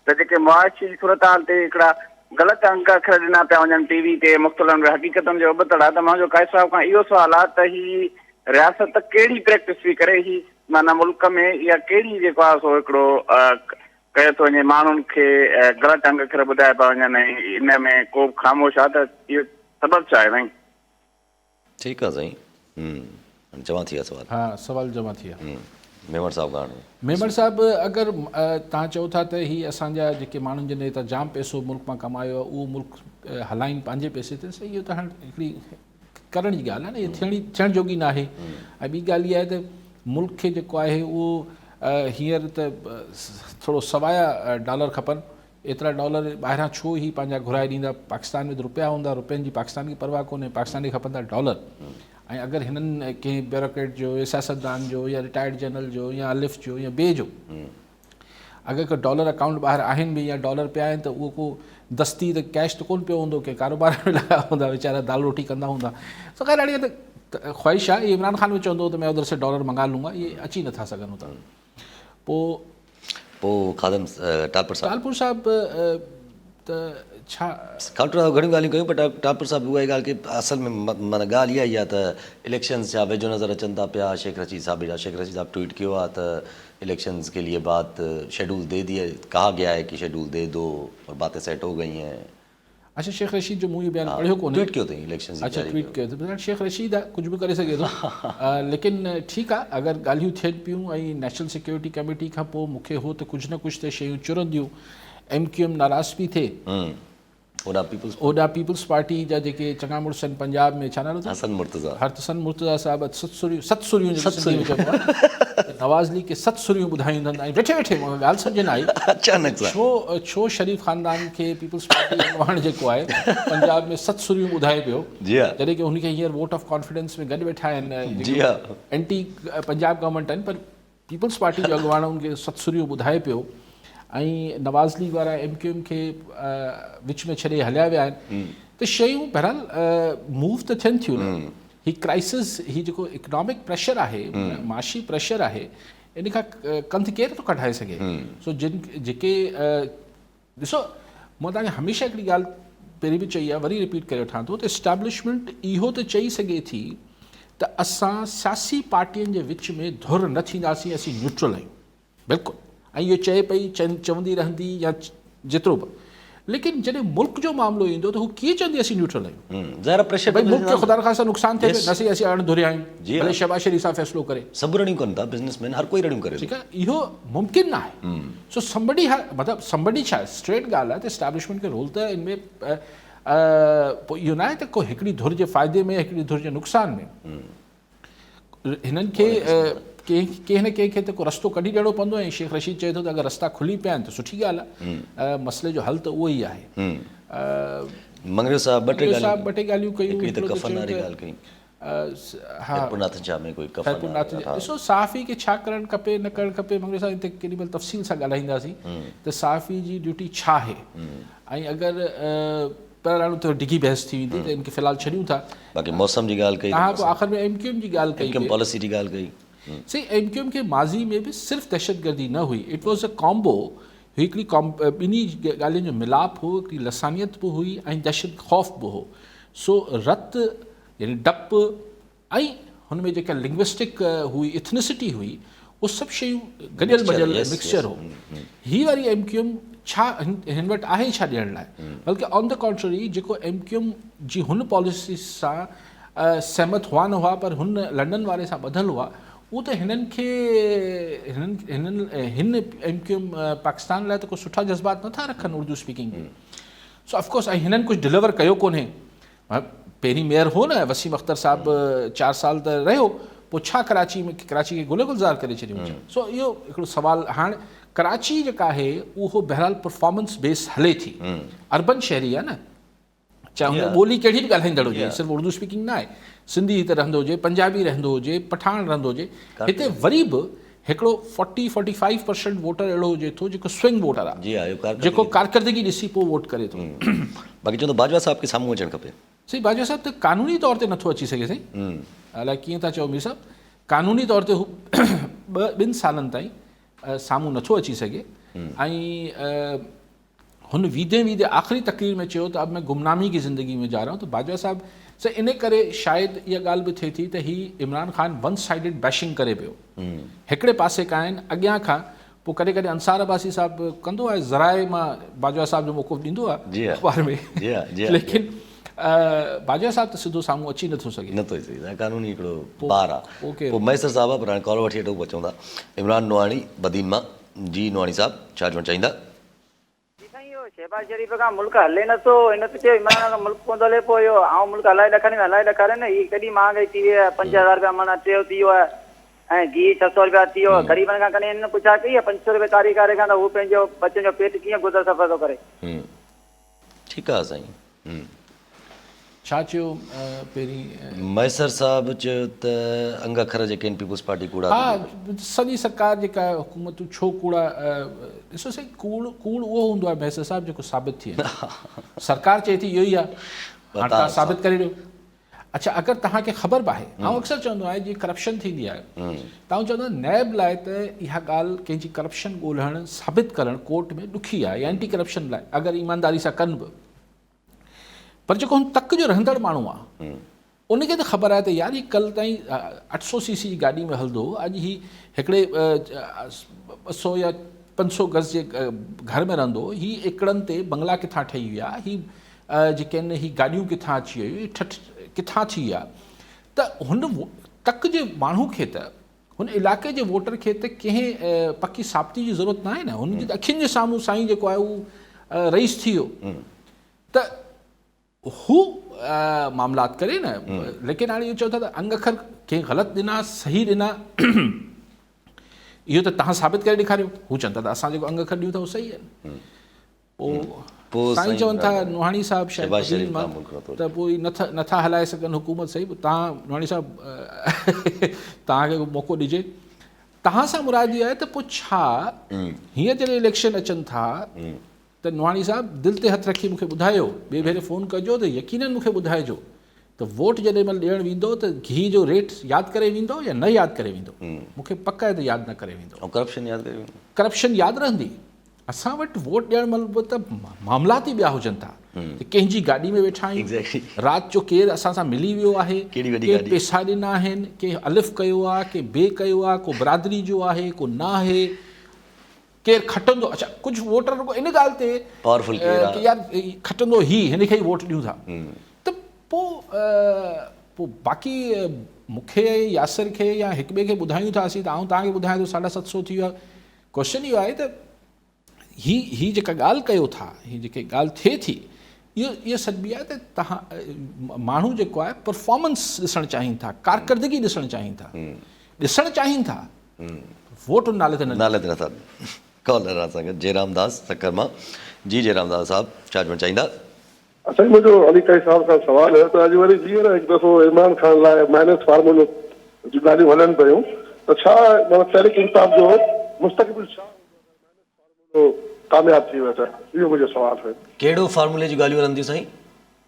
ته جيڪي معاشي صورتحال تي هڪڙا غلط انگ اکر ڏنا پيا وڃن ٽي وي تي مختلف حقيقتن جي ابتڙ آهي ته منهنجو قائد صاحب کان اهو سوال آهي ته هي رياست ڪهڙي پريڪٽس پئي ڪري هي معنيٰ ملڪ ۾ اها ڪهڙي جيڪو آهي سو هڪڙو ڪيو ٿو وڃي ماڻهن کي غلط انگ اکر ٻڌايا پيا وڃن ۽ ان ۾ ڪو به خاموش آهي ته اهو سبب ڇا آهي سائين؟ ٺيڪ آ سائين هاڻي جمع ٿي ويا سوال. ها سوال جمع ٿي ويا. ميمڻ صاحب کان هاڻي. ميمڻ صاحب اگر توهان چئو ٿا ته هي اسان جا جيڪي ماڻهن جن هتان جام پئسو ملڪ مان ڪمايو آهي اهو ملڪ هلائين پنهنجي پئسي تي سو اهو ته هاڻي هڪڙي ڪرڻ جي ڳالهه آهي نه اهي ٿيڻي ٿيڻ جوڳي ناهي ۽ ٻي ڳالهه اها آهي ته ملڪ کي جيڪو آهي اهو هينئر ته ٿورو سوايا ڊالر کپن ايترا ڊالر ٻاهران ڇو هي پنهنجا گهرائي ڏيندا، پاڪستان ۾ ته روپيا هوندا، روپين جي پاڪستان کي پرواهه ڪونهي، پاڪستان کي کپندا ڊالر ۽ اگر هنن ڪنهن بيوروڪريٽ جو يا سياستدان جو يا رٽائرڊ جنرل جو يا الف جو يا بي جو اگر ڪو ڊالر اڪائونٽ ٻاهر آهن به يا ڊالر پيا آهن ته اهو ڪو دستي ته ڪيش ته ڪونه پيو هوندو ڪنهن ڪاروبار ۾ لڳا هوندا ويچارا دال روٽي ڪندا هوندا سو خير اهڙي ته خواهش آهي عمران خان به چوندو هو ته مين ادھر سي ڊالر منگا لونگا اهي اچي نٿا سگهن اتان پوء پوء خادم ٽالپر صاحب. ٽالپر صاحب ته ڇا. ٽالپر صاحب گهڻيون ڳالهيون ڪيون پر ٽالپر صاحب اها ئي ڳالهه ڪئي اصل ۾ معنيٰ ڳالهه اها ئي آهي ته اليڪشنز ڇا ويجهو نظر اچن ٿا پيا شيخ رشيد صاحب جا شيخ رشيد صاحب ٽوئيٽ ڪيو آهي ته اليڪشنز ڪي ليي بات شيڊول the the ڪها گيا هي ڪي شيڊول the دو اور باتين سيٽ هو گئي هين. اڇا شيخ رشيد جو مون اهو بيان پڙهيو ڪونهي. ٽوئيٽ ڪيو اٿئي اليڪشن جي اڇا تياري ٽوئيٽ ڪيو. ڪيو اٿئي شيخ رشيد آهي ڪجهه به ڪري سگهي ٿو ليڪن ٺيڪ آهي اگر ڳالهيون ٿين پيون ۽ نيشنل سيڪيورٽي ڪميٽي کان پوء مون کي هو ته ڪجهه نه ڪجهه ته شيون چرنديون ايم ڪيو ايم ناراض پئي ٿئي هوڏانهن پيپلز هوڏانهن پيپلز پارٽي جا جيڪي چڱا مڙس آهن پنجاب ۾ ڇا نالو اٿن حسن مرتضيٰ حسن مرتضيٰ صاحب ست سريون ست سريون جيڪي سنڌي ۾ چئبو آهي نواز ليگ کي ست سريون ٻڌايون اٿن ۽ ويٺي ويٺي مون کي ڳالهه سمجهه نه آئي اچانڪ سان ڇو ڇو شريف خاندان کي پيپلز پارٽي اڳواڻ جيڪو آهي پنجاب ۾ ست سريون ٻڌائي پيو جي ها جڏهن ڪي هن کي هينئر ووٽ آف ڪانفيڊنس ۾ گڏ ويٺا آهن جي ها اينٽي پنجاب گورنمينٽ آهن پر پيپلز پارٽي جو اڳواڻ ان کي ست سريون ٻڌائي پيو ۽ نواز ليگ وارا ايم ڪيو ايم کي وچ ۾ ڇڏي هليا ويا آهن ته شيون بهرحال موو ته ٿين ٿيون نه هي ڪرائسس هي جيڪو اڪنامڪ پريشر آهي معاشي پريشر آهي ان کان ڪنڌ ڪير ٿو ڪڍائي سگهي سو جن جيڪي ڏسو مان توهان کي هميشه هڪڙي ڳالهه پهرين به چئي آهي وري رپيٽ ڪري وٺان ٿو ته اسٽيبلشمينٽ اهو ته چئي سگهي ٿي ته اسان سياسي پارٽين جي وچ ۾ ڌر نه ٿينداسين اسين نيوٽرل آهيون بلڪل ۽ اهو چئي پئي چوندي رهندي يا جيترو به ليڪن جڏهن ملڪ جو معاملو ايندو ته هو ڪيئن چوندي اسين نيوٽرل آهيون ظاهر آهي پريشر ڀئي ملڪ کي خدا نخواسته نقصان ٿئي پيو نه سهي اسين اڻ ڌريا آهيون ڀلي شهباز شريف صاحب فيصلو ڪري سڀ رڙيون ڪن ٿا بزنس مين هر ڪوئي رڙيون ڪري ٿو ٺيڪ آهي اهو ممڪن نه آهي سو سمبڊي ها مطلب سمبڊي ڇا اسٽريٽ ڳالهه آهي ته اسٽيبلشمينٽ کي رول ته ان ۾ پوء اهو نه آهي ته ڪو هڪڙي ڌر جي فائدي ۾ هڪڙي ڌر جي نقصان ۾ هنن کي ڪنهن نه ڪنهن کي ته ڪو رستو ڪڍي ڏيڻو پوندو ۽ شيخ رشيد چئي ٿو ته اگر رستا کلي پيا آهن ته سٺي ڳالهه آهي مسئلي جو حل ته اهو ئي آهي. مڱريو صاحب ٻه ٽي ڳالهيون ٻه ٽي ڳالهيون ڪيون هڪڙي ته ڪفن واري ڳالهه ڪئي خيرپور ناٿن شاهه ۾ ڪوئي ڪفن ڏسو صحافي کي ڇا ڪرڻ کپي نه ڪرڻ کپي مڱريو صاحب هتي ڪيڏي مهل تفصيل سان ڳالهائينداسين ته صحافي جي ڊيوٽي ڇا آهي ۽ اگر بهرحال هاڻي ٿوري ڊگهي بحث ٿي ويندي ته ان کي في الحال ڇڏيون ٿا. باقي موسم جي ڳالهه ڪئي ته توهان پوء آخر ۾ ايم ڪيو ايم جي ڳالهه ڪئي. ايم ڪيو ايم پاليسي جي ڳالهه ڪئي. سائين ايم ڪيو ايم کي ماضي ۾ به صرف دهشتگردي نه هئي it was a combo هڪڙي ٻنهي ڳالهين جو ملاپ هو هڪڙي لسانيت به هئي ۽ دهشت خوف به هو سو رت يعني ڊپ ۽ هن ۾ جيڪا لنگوسٽڪ هئي اٿنسٽي هئي اهي سڀ شيون گڏيل مڏيل مڪسچر هو. هي واري ايم ڪيو ايم ڇا هن وٽ آهي ڇا ڏيڻ لاء بلڪه آن the ڪانٽرري جيڪو ايم ڪيو ايم جي هن پاليسي سان سهمت هئا نه هئا پر هن لنڊن واري سان ٻڌل هئا اهو ته هنن کي هنن هنن هن ايم ڪيو ايم پاڪستان لاء ته ڪو سٺا جذبات نٿا رکن Urdu speaking ۾ so of course ۽ هنن ڪجهه ڊليور ڪيو ڪونهي پهرين ميئر هو نه وسيم اختر صاحب 4 سال ته رهيو پوء ڇا ڪراچي ۾ ڪراچي کي گل گلزار ڪري ڇڏيو ڇا سو اهو هڪڙو سوال هاڻ ڪراچي جيڪا آهي اهو بهرحال پرفارمنس بيس هلي ٿي اربن شهري آهي نه چاهي هن ٻولي ڪهڙي به ڳالهائيندڙ هجي صرف اردو اسپيڪنگ نه آهي سنڌي هتي رهندو هجي پنجابي رهندو هجي پٺاڻ رهندو هجي هتي وري به هڪڙو 40 45% ووٽر اهڙو هجي ٿو جيڪو سوئنگ ووٽر آ جي ها اهو جيڪو ڪارڪردگي ڏسي پوء ووٽ ڪري ٿو. باقي چوندو باجوا صاحب کي سامهون اچڻ کپي. سائين باجوا صاحب ته قانوني طور تي نٿو اچي سگهي سائين الائي ڪيئن ٿا چئو مير صاحب قانوني طور تي هو ٻن سالن تائين سامهون نٿو اچي سگهي ۽ هن ويندي ويندي آخري تقرير ۾ چيو ته اب مين گمنامي ڪي زندگي ۾ جا رها هون ته باجوا صاحب سان ان ڪري شايد اها ڳالهه به ٿئي ٿي ته هي عمران خان ون سائيڊڊ بيشنگ ڪري پيو هڪڙي پاسي کان آهن اڳيان کان پوء ڪڏهن ڪڏهن انصار عباسي صاحب ڪندو آهي ذرائع مان باجوا صاحب جو موقف ڏيندو آهي اخبار ۾ ليڪن باجوا صاحب ته سڌو سامهون اچي نٿو سگهي. نٿو اچي سگهي قانوني هڪڙو بار آهي پوء مهيسر صاحب آهي پر هاڻي ڪال وٺي وٺو پوء چوندا عمران نوحاڻي بدين مان جي نوحاڻي صاحب ڇا چوڻ چاهيندا. جي سائين اهو شهباز شريف کان ملڪ هلي نه ٿو هن ته چيو عمران خان کان ملڪ ڪونه ٿو هلي پوء اهو آئون ملڪ هلائي ڏيکاريندس هلائي ڏيکاري نه هي ڪيڏي مهانگائي ٿي وئي آهي 5000 رپيا مڻ اٽي جو ٿي ويو آهي ۽ گيهه 600 رپيا ٿي ويو آهي غريبن کان ڪڏهن هنن پڇا ڪئي آهي 500 رپيا ڪاري ڪاري کان ته هو پنهنجو ٻچن جو پيٽ ڪيئن گذر سفر ٿو ڪري. ٺيڪ آ سائين. ڇا چيو پهرين. مهيسر صاحب چيو ته انگ اکر جيڪي آهن پيپلز پارٽي ڪوڙا ٿي ها سڄي سرڪار جيڪا آهي حڪومتون ڇو ڪوڙا ڏسو سائين ڪوڙ ڪوڙ اهو هوندو آهي مهيسر صاحب جيڪو ثابت ٿئي سرڪار چئي ٿي اهو ئي آهي هاڻ توهان ثابت ڪري ڏيو اڇا اگر توهان کي خبر به آهي آئون اڪثر چوندو آهيان جي ڪرپشن ٿيندي آهي ته آئون چوندو آهيان نيب لاء ته اها ڳالهه ڪنهن جي ڪرپشن ڳولهڻ ثابت ڪرڻ ڪورٽ ۾ ڏکي آهي اينٽي ڪرپشن لاء اگر ايمانداري سان ڪن به پر جيڪو هن تڪ جو رهندڙ ماڻهو آهي ان کي ته خبر آهي ته يار هي ڪل تائين 800 سي سي جي گاڏي ۾ هلندو هو اڄ هي هڪڙي 200 يا 500 گز جي گهر ۾ رهندو هو هي ايڪڙن تي بنگلا ڪٿان ٺهي ويا هي جيڪي آهن هي گاڏيون ڪٿان اچي ويون هي ٺٺ ڪٿان ٿي ويا ته هن تڪ جي ماڻهو کي ته هن علائقي جي ووٽر کي ته ڪنهن پڪي ثابتي جي ضرورت ناهي نه هن جي ته اکين جي سامهون سائين جيڪو آهي اهو رئيس ٿي ويو ته هو معاملات ڪري نه ليڪن هاڻي اهو چئو ٿا ته انگ اکر ڪنهن غلط ڏنا صحيح ڏنا اهو ته تهان ثابت ڪري ڏيکاريو هو چون ٿا ته اسان جيڪو انگ اکر ڏيون ٿا اهو صحيح آهن پوء سائين چون ٿا نوحاڻي صاحب شايد بدين مان ته پوء نٿا هلائي سگهن حڪومت صحيح تهان نوحاڻي صاحب تهان کي موقعو ڏجي تهان سان مراد اها آهي ته پوء ڇا هينئر جڏهن اليڪشن اچن ٿا ته نوحاڻي صاحب دل تي هٿ رکي مونکي ٻڌايو ٻئي ڀيري فون ڪجو ته يقينن مونکي ٻڌائجو ته ووٽ جڏهن مهل ڏيڻ ويندو ته گيهه جو ريٽ ياد ڪري ويندو يا نه ياد ڪري ويندو مونکي پڪ آهي ته ياد نه ڪري ويندو ڪرپشن ياد ڪري ويندو ڪرپشن ياد رهندي اسان وٽ ووٽ ڏيڻ مهل به ته معاملات ئي ٻيا هجن ٿا ته ڪنهن جي گاڏي ۾ ويٺا آهيون، رات جو ڪير اسان سان ملي ويو آهي، ڪنهن پيسا ڏنا آهن، ڪنهن الف ڪيو آهي، ڪنهن بي ڪيو آهي، ڪو برادري جو آهي، ڪو نه آهي، ڪير کٽندو. اڇا ڪجهه ووٽر رڳو ان ڳالهه تي ڪي يار کٽندو هي هن کي ئي ووٽ ڏيون ٿا ته پوء پوء باقي مون کي ياسر کي يا هڪ ٻئي کي ٻڌايون ٿا اسين ته آئون توهان کي ٻڌايان ٿو 750 ٿي ويو آهي. ڪوئسچن اهو آهي ته هي هي جيڪا ڳالهه ڪيو ٿا هي جيڪي ڳالهه ٿئي ٿي اهو اهو سڏبي آهي ته تهان ماڻهو جيڪو آهي پرفارمنس ڏسڻ چاهين ٿا ڪارڪردگي ڏسڻ چاهين ٿا ڏسڻ چاهين ٿا ووٽ ان نالي تي نه نالي تي نٿا ڪالر اسان کي جيرام داس سکر مان جي جيرام داس صاحب ڇا چوڻ چاهيندا. سائين منهنجو علي قائي صاحب کان سوال هيو ته اڄ وري ٻيهر هڪ دفعو عمران خان لاء مائنس فارمولو جون ڳالهيون هلن پيون ته ڇا معنيٰ تحريڪ انصاف جو مستقبل ڇا هوندو اگر مائنس فارمولو ڪامياب ٿي ويو ته اهو منهنجو سوال هيو. ڪهڙو فارمولي جون ڳالهيون هلن ٿيون سائين؟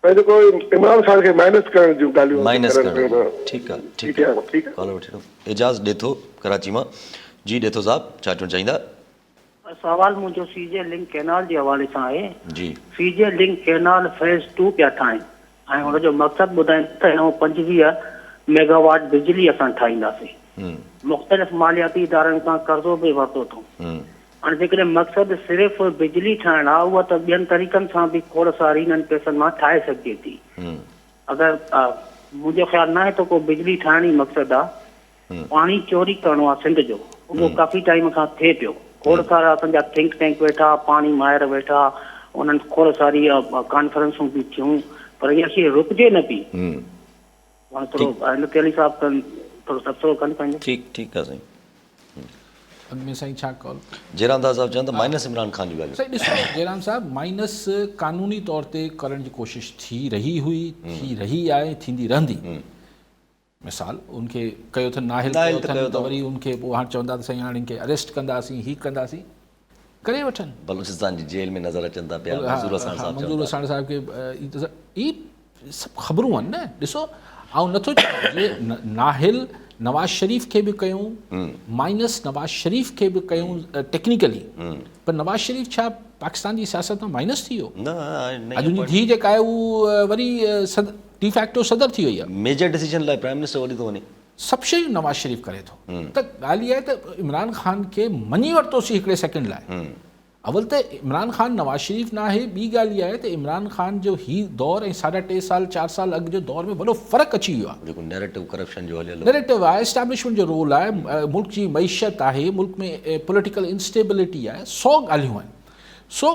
۽ جيڪو عمران خان کي مائنس ڪرڻ جون ڳالهيون مائنس ڪرڻ ٺيڪ آ ٺيڪ آ ڪالر وٺي ٿو اعجاز ڏيٿو ڪراچي مان جي ڏيٿو صاحب ڇا چوڻ چاهيندا. سوال منهنجو سي جي لنڪ ڪينال جي حوالي سان آهي. جي. C J link canal phase two پيا ٺاهين ۽ ان جو مقصد ٻڌائين ته هن مان 25 ميگاواٽ بجلي اسان ٺاهينداسين. مختلف مالياتي ادارن کان قرضو به ورتو اٿئون. هاڻي جيڪڏهن مقصد صرف بجلي ٺاهڻ آهي اها ته ٻين طريقن سان به کوڙ ساري انهن پئسن مان ٺاهي سگهجي ٿي. اگر منهنجو خيال ناهي ته ڪو بجلي ٺاهڻ ئي مقصد آهي. پاڻي چوري ڪرڻو آهي سنڌ جو اهو ڪافي ٽائيم کان ٿئي پيو. کوڙ سارا اسان جا ٿنڪ ٽينڪ ويٺا، پاڻي ماهر ويٺا، انهن کوڙ ساري ڪانفرنسون به ٿيون پر اها شيء رڪجي نه پئي. هاڻي ٿورو هن تي علي صاحب ڪن ٿورو تبصرو ڪن پنهنجو. ٺيڪ ٺيڪ آ سائين. اڳ ۾ سائين ڇا ڪال. جيران داس صاحب چون ته مائنس عمران خان جون ڳالهيون. سائين ڏسو جيران صاحب مائنس قانوني طور تي ڪرڻ جي ڪوشش ٿي رهي هئي ٿي رهي آهي ٿيندي رهندي مثال ان کي ڪيو اٿن نااهل ڪيو اٿن ته وري ان کي پوء هاڻ چوندا ته سائين هاڻ ان کي اريسٽ ڪنداسين هي ڪنداسين ڪري وٺن. بلوچستان جي جيل ۾ نظر اچن ٿا پيا منظور وساڻ صاحب چون ٿا. منظور وساڻ صاحب کي هي سڀ خبرون آهن نه ڏسو آئون نٿو چوان جي نااهل نواز شريف کي به ڪيون مائنس نواز شريف کي به ڪيون ٽيڪنيڪلي پر نواز شريف ڇا پاڪستان جي سياست مان مائنس ٿي ويو نه اڄ ان جي ڌيء جيڪا آهي هو وري ڊي فيڪٽو صدر ٿي وئي آهي. ميجر ڊسيزن لاء پرائم منسٽر وڏي ٿو وڃي. سڀ شيون نواز شريف ڪري ٿو ته ڳالهه اها آهي ته عمران خان کي مڃي ورتوسين هڪڙي سيڪنڊ لاء اول ته عمران خان نواز شريف ناهي ٻي ڳالهه اها آهي ته عمران خان جو هي دور ۽ ساڍا ٽي سال چار سال اڳ جو دور ۾ وڏو فرق اچي ويو آهي. جيڪو نيريٽو ڪرپشن جو هليل هو. نيريٽو آهي اسٽيبلشمينٽ جو رول آهي ملڪ جي معيشت آهي ملڪ ۾ پوليٽيڪل انسٽيبلٽي آهي سو ڳالهيون آهن سو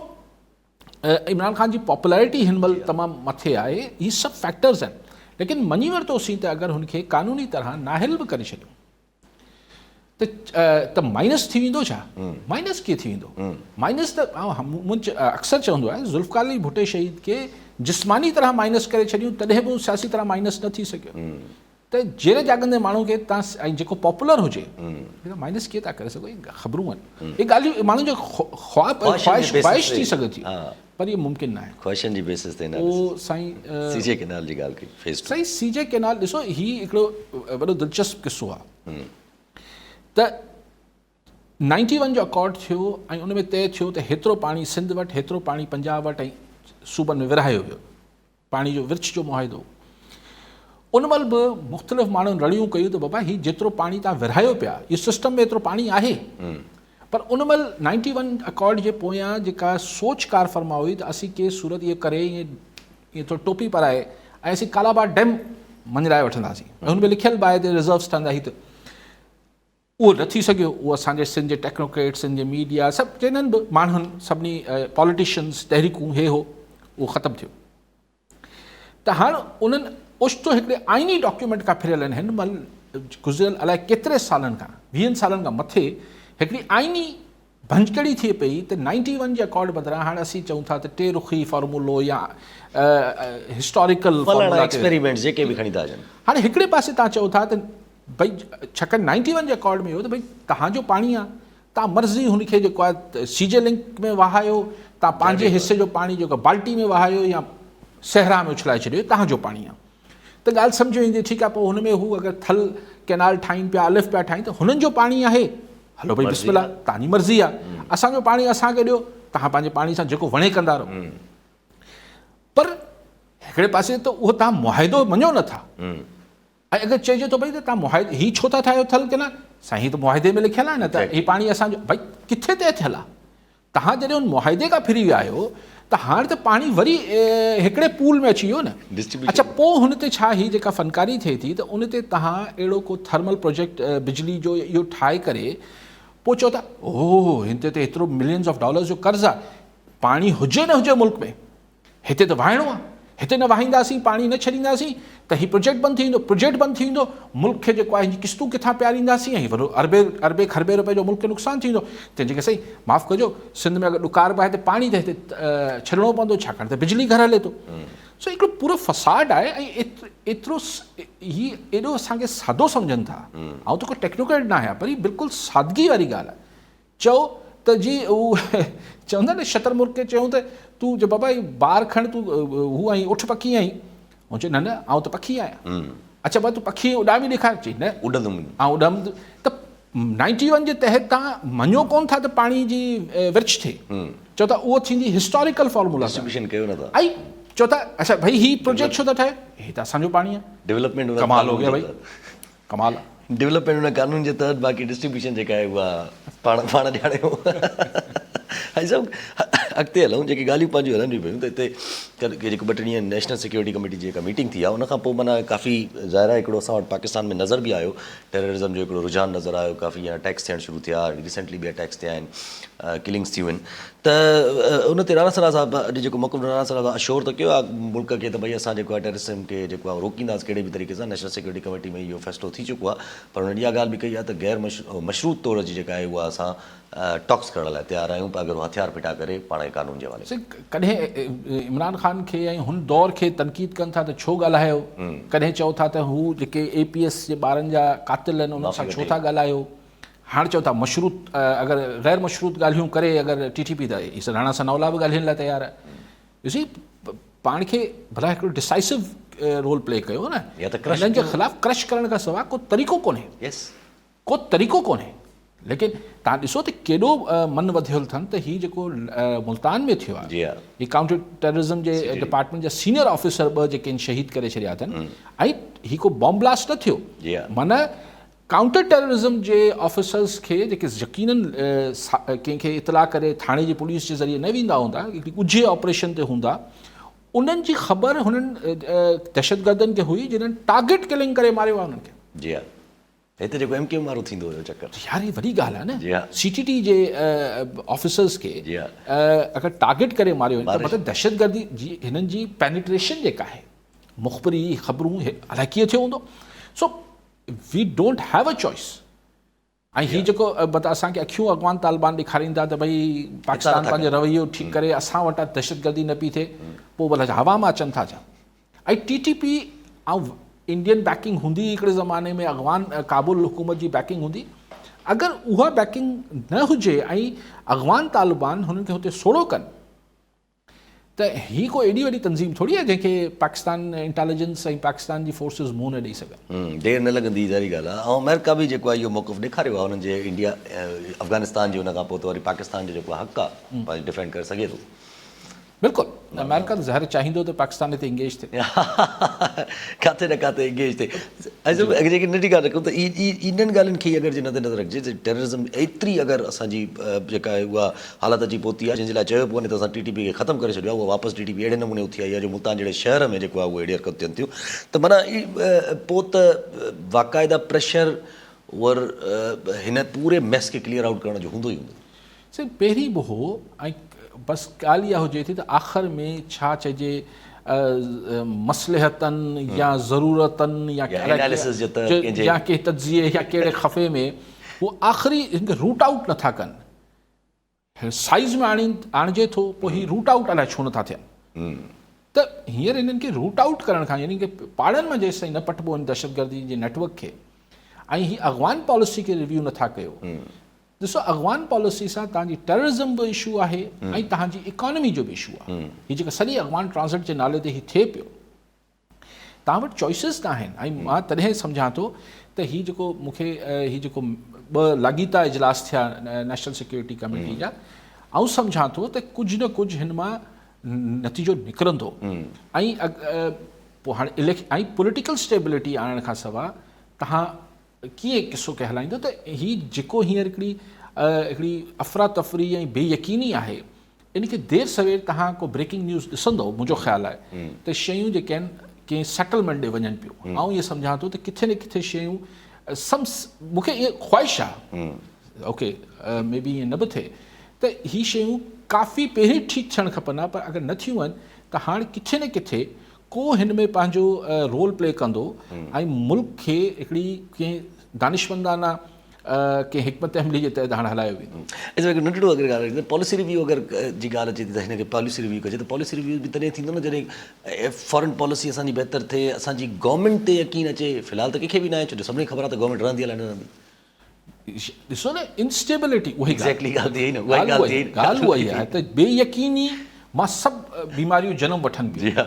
عمران خان جي پاپولرٽي هن مهل تمام مٿي آهي هي سڀ فيڪٽرز آهن ليڪن مڃي ورتوسين ته اگر هن کي قانوني طرح نااهل به ڪري ڇڏيون ته ته مائنس ٿي ويندو ڇا؟ مائنس ڪيئن ٿي ويندو؟ مائنس ته آئون اڪثر چوندو آهيان ذوالفقار علي ڀٽي شهيد کي جسماني طرح مائنس ڪري ڇڏيون تڏهن به هو سياسي طرح مائنس نه ٿي سگهيو ته جيئري جاڳندي ماڻهو کي تان ۽ جيڪو پاپولر هجي مائنس ڪيئن ٿا ڪري سگهو اهي خبرون آهن اهي ڳالهيون ماڻهن جو خواب خواهش خواهش ٿي سگهي ٿي پر اهي ممڪن نه آهي خواهشن جي بيسس تي اهو سائين سي جي ڪينال جي ڳالهه ڪئي فيز 2 سائين سي جي ڪينال ڏسو هي هڪڙو وڏو دلچسپ قصو آهي ته نائنٽي ون جو اڪارڊ ٿيو ۽ ان ۾ طئي ٿيو ته هيترو پاڻي سنڌ وٽ هيترو پاڻي پنجاب وٽ ۽ صوبن ۾ ورهايو ويو پاڻي جو ورڇ جو معاهدو ان مهل به مختلف ماڻهن رڙيون ڪيون ته بابا هي جيترو پاڻي تان ورهايو پيا اهو سسٽم ۾ ايترو پاڻي آهي پر ان مهل نائنٽي ون اڪارڊ جي پويان جيڪا سوچ ڪار فرما هئي ته اسين ڪنهن صورت اهو ڪري ائين ائين ٿورو ٽوپي پرائي ۽ اسين ڪالاباغ ڊيم مڃرائي وٺنداسين ۽ هن ۾ لکيل به آهي ته رزروس ٺهندا هي ته اهو نه ٿي سگهيو اهو اسان جي سنڌ جي ٽيڪنوڪريٽس سنڌ جي ميڊيا سڀ جنھن به ماڻهن سڀني پاليٽيشنس تحريڪون هي هو اهو ختم ٿيو ته هاڻ انهن اوچتو هڪڙي آئيني ڊاڪيومينٽ کان ڦريل آهن هن مهل گذريل الائي ڪيتري سالن کان ويهن سالن کان مٿي هڪڙي آئيني ڀڃڪڙي ٿئي پئي ته نائنٽي ون جي اڪارڊ بدران هاڻ اسين چئون ٿا ته ٽي رخي فارمولو يا هسٽاريڪل فلاڻا ايڪسپيريمينٽس جيڪي به کڻي ٿا اچن. هاڻي هڪڙي پاسي توهان چئو ٿا ته ڀئي ڇاڪاڻ نائنٽي ون جي اڪارڊ ۾ اهو ته ڀئي توهان جو پاڻي آهي توهان مرضي هن کي جيڪو آهي سي جي لنڪ ۾ وهايو توهان پنهنجي حصي جو پاڻي جيڪو بالٽي ۾ وهايو يا صحرا ۾ اڇلائي ڇڏيو توهان جو پاڻي آهي ته ڳالهه سمجهه ۾ ايندي ٺيڪ آهي پوء هن ۾ هو اگر ٿل ڪينال ٺاهين پيا الف پيا ٺاهين ته هنن جو پاڻي آهي هلو ڀئي بسم الله تنهنجي مرضي آهي اسان جو پاڻي اسان کي ڏيو توهان پنهنجي پاڻي سان جيڪو وڻي ڪندا رهو پر هڪڙي پاسي ته اهو توهان معاهدو مڃو نٿا ۽ اگر چئجي ٿو ڀئي ته توهان معاهدو هي ڇو ٿا ٺاهيو ٿل ڪينال سائين هي ته معاهدي ۾ لکيل آهي نه ته هي پاڻي اسان جو ڀئي ڪٿي طئي ٿيل آهي توهان جڏهن ان معاهدي کان ڦري ويا آهيو ته هاڻ ته پاڻي وري هڪڙي پول ۾ اچي ويو نه. اڇا پوء هن تي ڇا هي جيڪا فنڪاري ٿئي ٿي ته ان تي توهان اهڙو ڪو ٿرمل پروجيڪٽ بجلي جو اهو ٺاهي ڪري پوء چئو ٿا اوهو هن تي ته هيترو ملينز آف ڊالرز جو قرض آهي پاڻي هجي نه هجي ملڪ ۾ هتي ته وهائڻو آهي، هتي نه وهائينداسين، پاڻي نه ڇڏينداسين ته هي پروجيڪٽ بند ٿي ويندو، پروجيڪٽ بند ٿي ويندو، ملڪ کي جيڪو آهي هن جي قسطون ڪٿان پيارينداسين ۽ وڏو اربين اربين کربين روپين جو ملڪ کي نقصان ٿي ويندو، تنهن جي ڪري سائين معاف ڪجو سنڌ ۾ اگر ڏڪار به آهي ته پاڻي ته هتي ڇڏڻو پوندو ڇاڪاڻ ته بجلي گهر هلي ٿو. سو هڪڙو پورو فساد آهي ۽ ايترو هي ايڏو اسان کي سادو سمجهن ٿا، آئون ته ڪو ٽيڪنوڪريٽ نه آهيان پر هي بلڪل سادگي واري ڳالهه آهي. چئو ته جي هو چوندا نه شتر مرغ کي چيائون ته تون جو بابا هي بار کڻ تون هو آهين اٺ پکي آهين. هن چيو نه نه آئون ته پکي آهيان. اڇا بابا تون پکي اڏامي ڏيکار. چي نه اڏندم. آئون اڏامندم. ته نائنٽي ون جي تحت توهان مڃو ڪونه ٿا ته پاڻي جي ورڇ ٿئي. چئو ٿا اهو ٿيندي هسٽاريڪل فارمولا سان. ڊسٽريبيوشن ڪيو نه ٿا. ۽ چئو ٿا اڇا ڀئي هي پروجيڪٽ ڇو ٿا ٺاهيو؟ هي ته اسان جو پاڻي آهي. ڊولپمينٽ ان ڪمال هو گيا ڀئي ڪمال. ڊولپمينٽ ان قانون جي تحت باقي ڊسٽريبيوشن جيڪا آهي اها پاڻ پاڻ ڄاڻيو. حاجي صاحب اڳتي هلون جيڪي ڳالهيون پنهنجون هلن پيون ته هتي جيڪو ٻه ٽي ڏينهن نيشنل سيڪيورٽي ڪميٽي جي جيڪا ميٽنگ ٿي آهي ان کان پوء معنيٰ ڪافي ظاهر آهي هڪڙو اسان وٽ پاڪستان ۾ نظر به آيو ٽيررزم جو هڪڙو رجحان نظر آيو ڪافي اٽيڪس ٿيڻ شروع ٿيا ريسينٽلي به اٽيڪس ٿيا آهن ڪلنگس ٿيون آهن ته ان تي راڻا ثناء صاحب اڄ جيڪو موقف ڏنو راڻا ثناء صاحب اشور ته ڪيو آهي ملڪ کي ته ڀئي اسان جيڪو آهي ٽيررزم کي جيڪو آهي روڪينداسين ڪهڙي به طريقي سان نيشنل سيڪيورٽي ڪميٽي ۾ اهو فيصلو ٿي چڪو آهي پر هن اها ڳالهه به ڪئي آهي ته غير مشروط طور جي جيڪا آهي اها اسان ٽاڪس ڪرڻ لاء تيار آهيون پر اگر هو هٿيار ڦٽا ڪري پاڻ کي قانون جي حوالي سائين ڪڏهن عمران خان کي ۽ هن دور کي تنقيد ڪن ٿا ته ڇو ڳالهايو ڪڏهن چئو ٿا ته هو جيڪي اي پي ايس جي ٻارن جا قاتل آهن انهن سان ڇو ٿا ڳالهايو هاڻ چئو ٿا مشروط اگر غير مشروط ڳالهيون ڪري اگر ٽي ٽي پي ته راڻا ثناء الله به ڳالهين لاء تيار آهي يو سي پاڻ کي ڀلا هڪڙو ڊسائسو رول پلي ڪيو نه هنن جي خلاف ڪرش ڪرڻ کان سواء ڪو طريقو ڪونهي ڪو طريقو ڪونهي ليڪن توهان ڏسو ته ڪيڏو من وڌيل اٿن ته هي جيڪو ملتان ۾ ٿيو آهي هي ڪائونٽر ٽيررزم جي ڊپارٽمينٽ جا سينيئر آفيسر ٻه جيڪي آهن شهيد ڪري ڇڏيا اٿن ۽ هي ڪو بام بلاسٽ نه ٿيو معنی ڪائونٽر ٽيررزم جي آفيسرز کي جيڪي يقينن ڪنهن کي اطلاع ڪري ٿاڻي جي پوليس جي ذريعي نه ويندا هوندا هڪڙي ڳجهي آپريشن تي هوندا انهن جي خبر هنن دهشتگردن کي هئي جنهن ٽارگيٽ ڪلنگ ڪري ماريو آهي انهن کي. جي ها هتي جيڪو ايم ڪيو ايم وارو ٿيندو هيو چڪر. يار هي وڏي ڳالهه آهي نه سي ٽي ڊي جي آفيسرز کي اگر ٽارگيٽ ڪري ماريو وڃي ته مطلب دهشتگردي جي هنن جي پينيٽريشن جيڪا آهي مخبري خبرون الائي ڪيئن ٿيو هوندو so we don't have a choice ۽ هي جيڪو مطلب اسان کي اکيون اغوان طالبان ڏيکاريندا ته ڀئي پاڪستان پنهنجو رويو ٺيڪ ڪري اسان وٽان دهشتگردي نه پئي ٿئي پوء ڀلا هوا مان اچن ٿا ڇا ۽ T T P ۽ Indian backing هوندي هڪڙي زماني ۾ اغوان ڪابل حڪومت جي بيڪنگ هوندي اگر اها بيڪنگ نه هجي ۽ اغوان طالبان هنن کي هتي سوڙهو ڪن ته هي ڪو ايڏي وڏي تنظيم ٿوري آهي جنهن کي پاڪستان انٽيليجنس ۽ پاڪستان جي فورسز منهن نه ڏئي سگهن. دير نه لڳندي ظاهري ڳالهه آهي ۽ آمريڪا به جيڪو آهي اهو موقف ڏيکاريو آهي انهن جي انڊيا افغانستان جي ان کان پوء ته وري پاڪستان جو جيڪو حق آهي پنهنجو ڊفينڊ ڪري سگهي ٿو. بلڪل آمريڪا ته ظاهر چاهيندو ته پاڪستان هتي انگيج ٿئي. ڪاٿي نه ڪاٿي انگيج ٿئي. ۽ صرف اگر جيڪي ننڍي ڳالهه رکون ته انهن ڳالهين کي ئي اگر جي مد نظر رکجي ته ٽيررزم ايتري اگر اسان جي جيڪا آهي اها حالت اچي پهتي آهي جنهن جي لاء چيو پيو وڃي ته اسان ٽي ٽي پي کي ختم ڪري ڇڏيو آهي اها واپس ٽي ٽي پي اهڙي نموني اٿي آئي آهي جو ملتان جهڙي شهر ۾ جيڪو آهي اهو اهڙي حرڪتون ٿين ٿيون ته معنيٰ پوء ته باقاعده پريشر ور هن پوري ميس کي ڪليئر آئوٽ ڪرڻ جو هوندو ئي هوندو. سائين پهرين به هو ۽ بس ڳالهه اها هجي ٿي ته آخر ۾ ڇا چئجي مصلحتن يا ضرورتن يا يا ڪنهن تجزيي يا ڪهڙي خفي ۾ هو آخري هن کي روٽ آئوٽ نٿا ڪن سائيز ۾ آڻين آڻجي ٿو پوء هي روٽ آئوٽ الائي ڇو نٿا ٿين ته هينئر هنن کي روٽ آئوٽ ڪرڻ کان يعني ڪي پاڙن مان جيستائين نه پٽبو هن دهشتگردي جي نيٽورڪ کي ۽ هي اغوان پاليسي کي ريويو نٿا ڪيو ڏسو اغوان پاليسي سان توهان جي ٽيررزم به اشو آهي ۽ توهان جي اڪانومي جو به اشو آهي هي جيڪا سڄي اغوان ٽرانزٽ جي نالي تي هي ٿئي پيو توهان وٽ چوائسز نه آهن ۽ مان تڏهن سمجهان ٿو ته هي جيڪو مون کي هي جيڪو ٻه لاڳيتا اجلاس ٿيا نيشنل سيڪيورٽي ڪميٽي جا آئون سمجهان ٿو ته ڪجهه نه ڪجهه هن مان نتيجو نڪرندو ۽ پوء هاڻي ۽ پوليٽيڪل اسٽيبلٽي آڻڻ کان سواء توهان ڪيئن قصو کي هلائيندو ته هي جيڪو هينئر هڪڙي هڪڙي افراتفري ۽ بي يقيني آهي ان کي دير سوير توهان ڪو بريڪنگ نيوز ڏسندو منهنجو خيال آهي ته شيون جيڪي آهن ڪنهن سيٽلمينٽ ڏي وڃن پيون آئون ائين سمجهان ٿو ته ڪٿي نه ڪٿي شيون سم مون کي ائين خواهش آهي اوڪي مي بي ائين نه به ٿئي ته هي شيون ڪافي پهرين ٺيڪ ٿيڻ کپن ها پر اگر نه ٿيون آهن ته هاڻ ڪٿي نه ڪٿي ڪو هن ۾ پنهنجو رول پلي ڪندو ۽ ملڪ کي هڪڙي ڪنهن دانشمندانه ڪنهن حڪمت عملي جي تحت هاڻ هلايو ويندو. اس ۾ هڪ ننڍڙو اگر ڳالهه اچي ته پاليسي ريويو اگر جي ڳالهه اچي ٿي ته هن کي پاليسي ريويو ڪجي ته پاليسي ريويو به تڏهن ٿيندو نه جڏهن فارن پاليسي اسان جي بهتر ٿئي اسان جي گورنمينٽ تي يقين اچي في الحال ته ڪنهن کي به ناهي ڇو جو سڀني کي خبر آهي ته گورنمينٽ رهندي الائي نه رهندي. ڏسو نه انسٽيبلٽي اها ئي ڳالهه ڳالهه ٿي نه اها ڳالهه ٿي ڳالهه اها ئي آهي ته بي يقيني مان سڀ بيماريون جنم وٺن پيون. جي ها.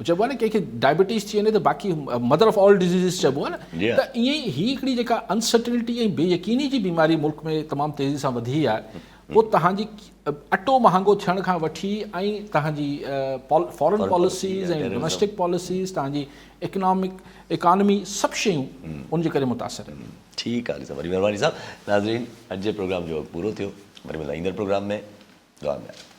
چئبو آهي نه ڪنهن کي ڊائبٽيز ٿي وڃي ته باقي مدر آف آل ڊزيزز چئبو آهي نه ته ائين ئي هي هڪڙي جيڪا انسرٽنٽي ۽ بي يقيني جي بيماري ملڪ ۾ تمام تيزي سان وڌي آهي پوء توهان جي اٽو مهانگو ٿيڻ کان وٺي ۽ توهان جي فارن پاليسيز ۽ ڊوميسٽڪ پاليسيز توهان جي اڪنامڪ اڪانمي سڀ شيون ان جي ڪري متاثر آهن. ٺيڪ آهي علي صاحب وڏي مهرباني صاحب ناظرين اڄ جي پروگرام جو وقت پورو ٿيو وري ملندا ايندڙ پروگرام ۾ دعا ۾ ياد رکو.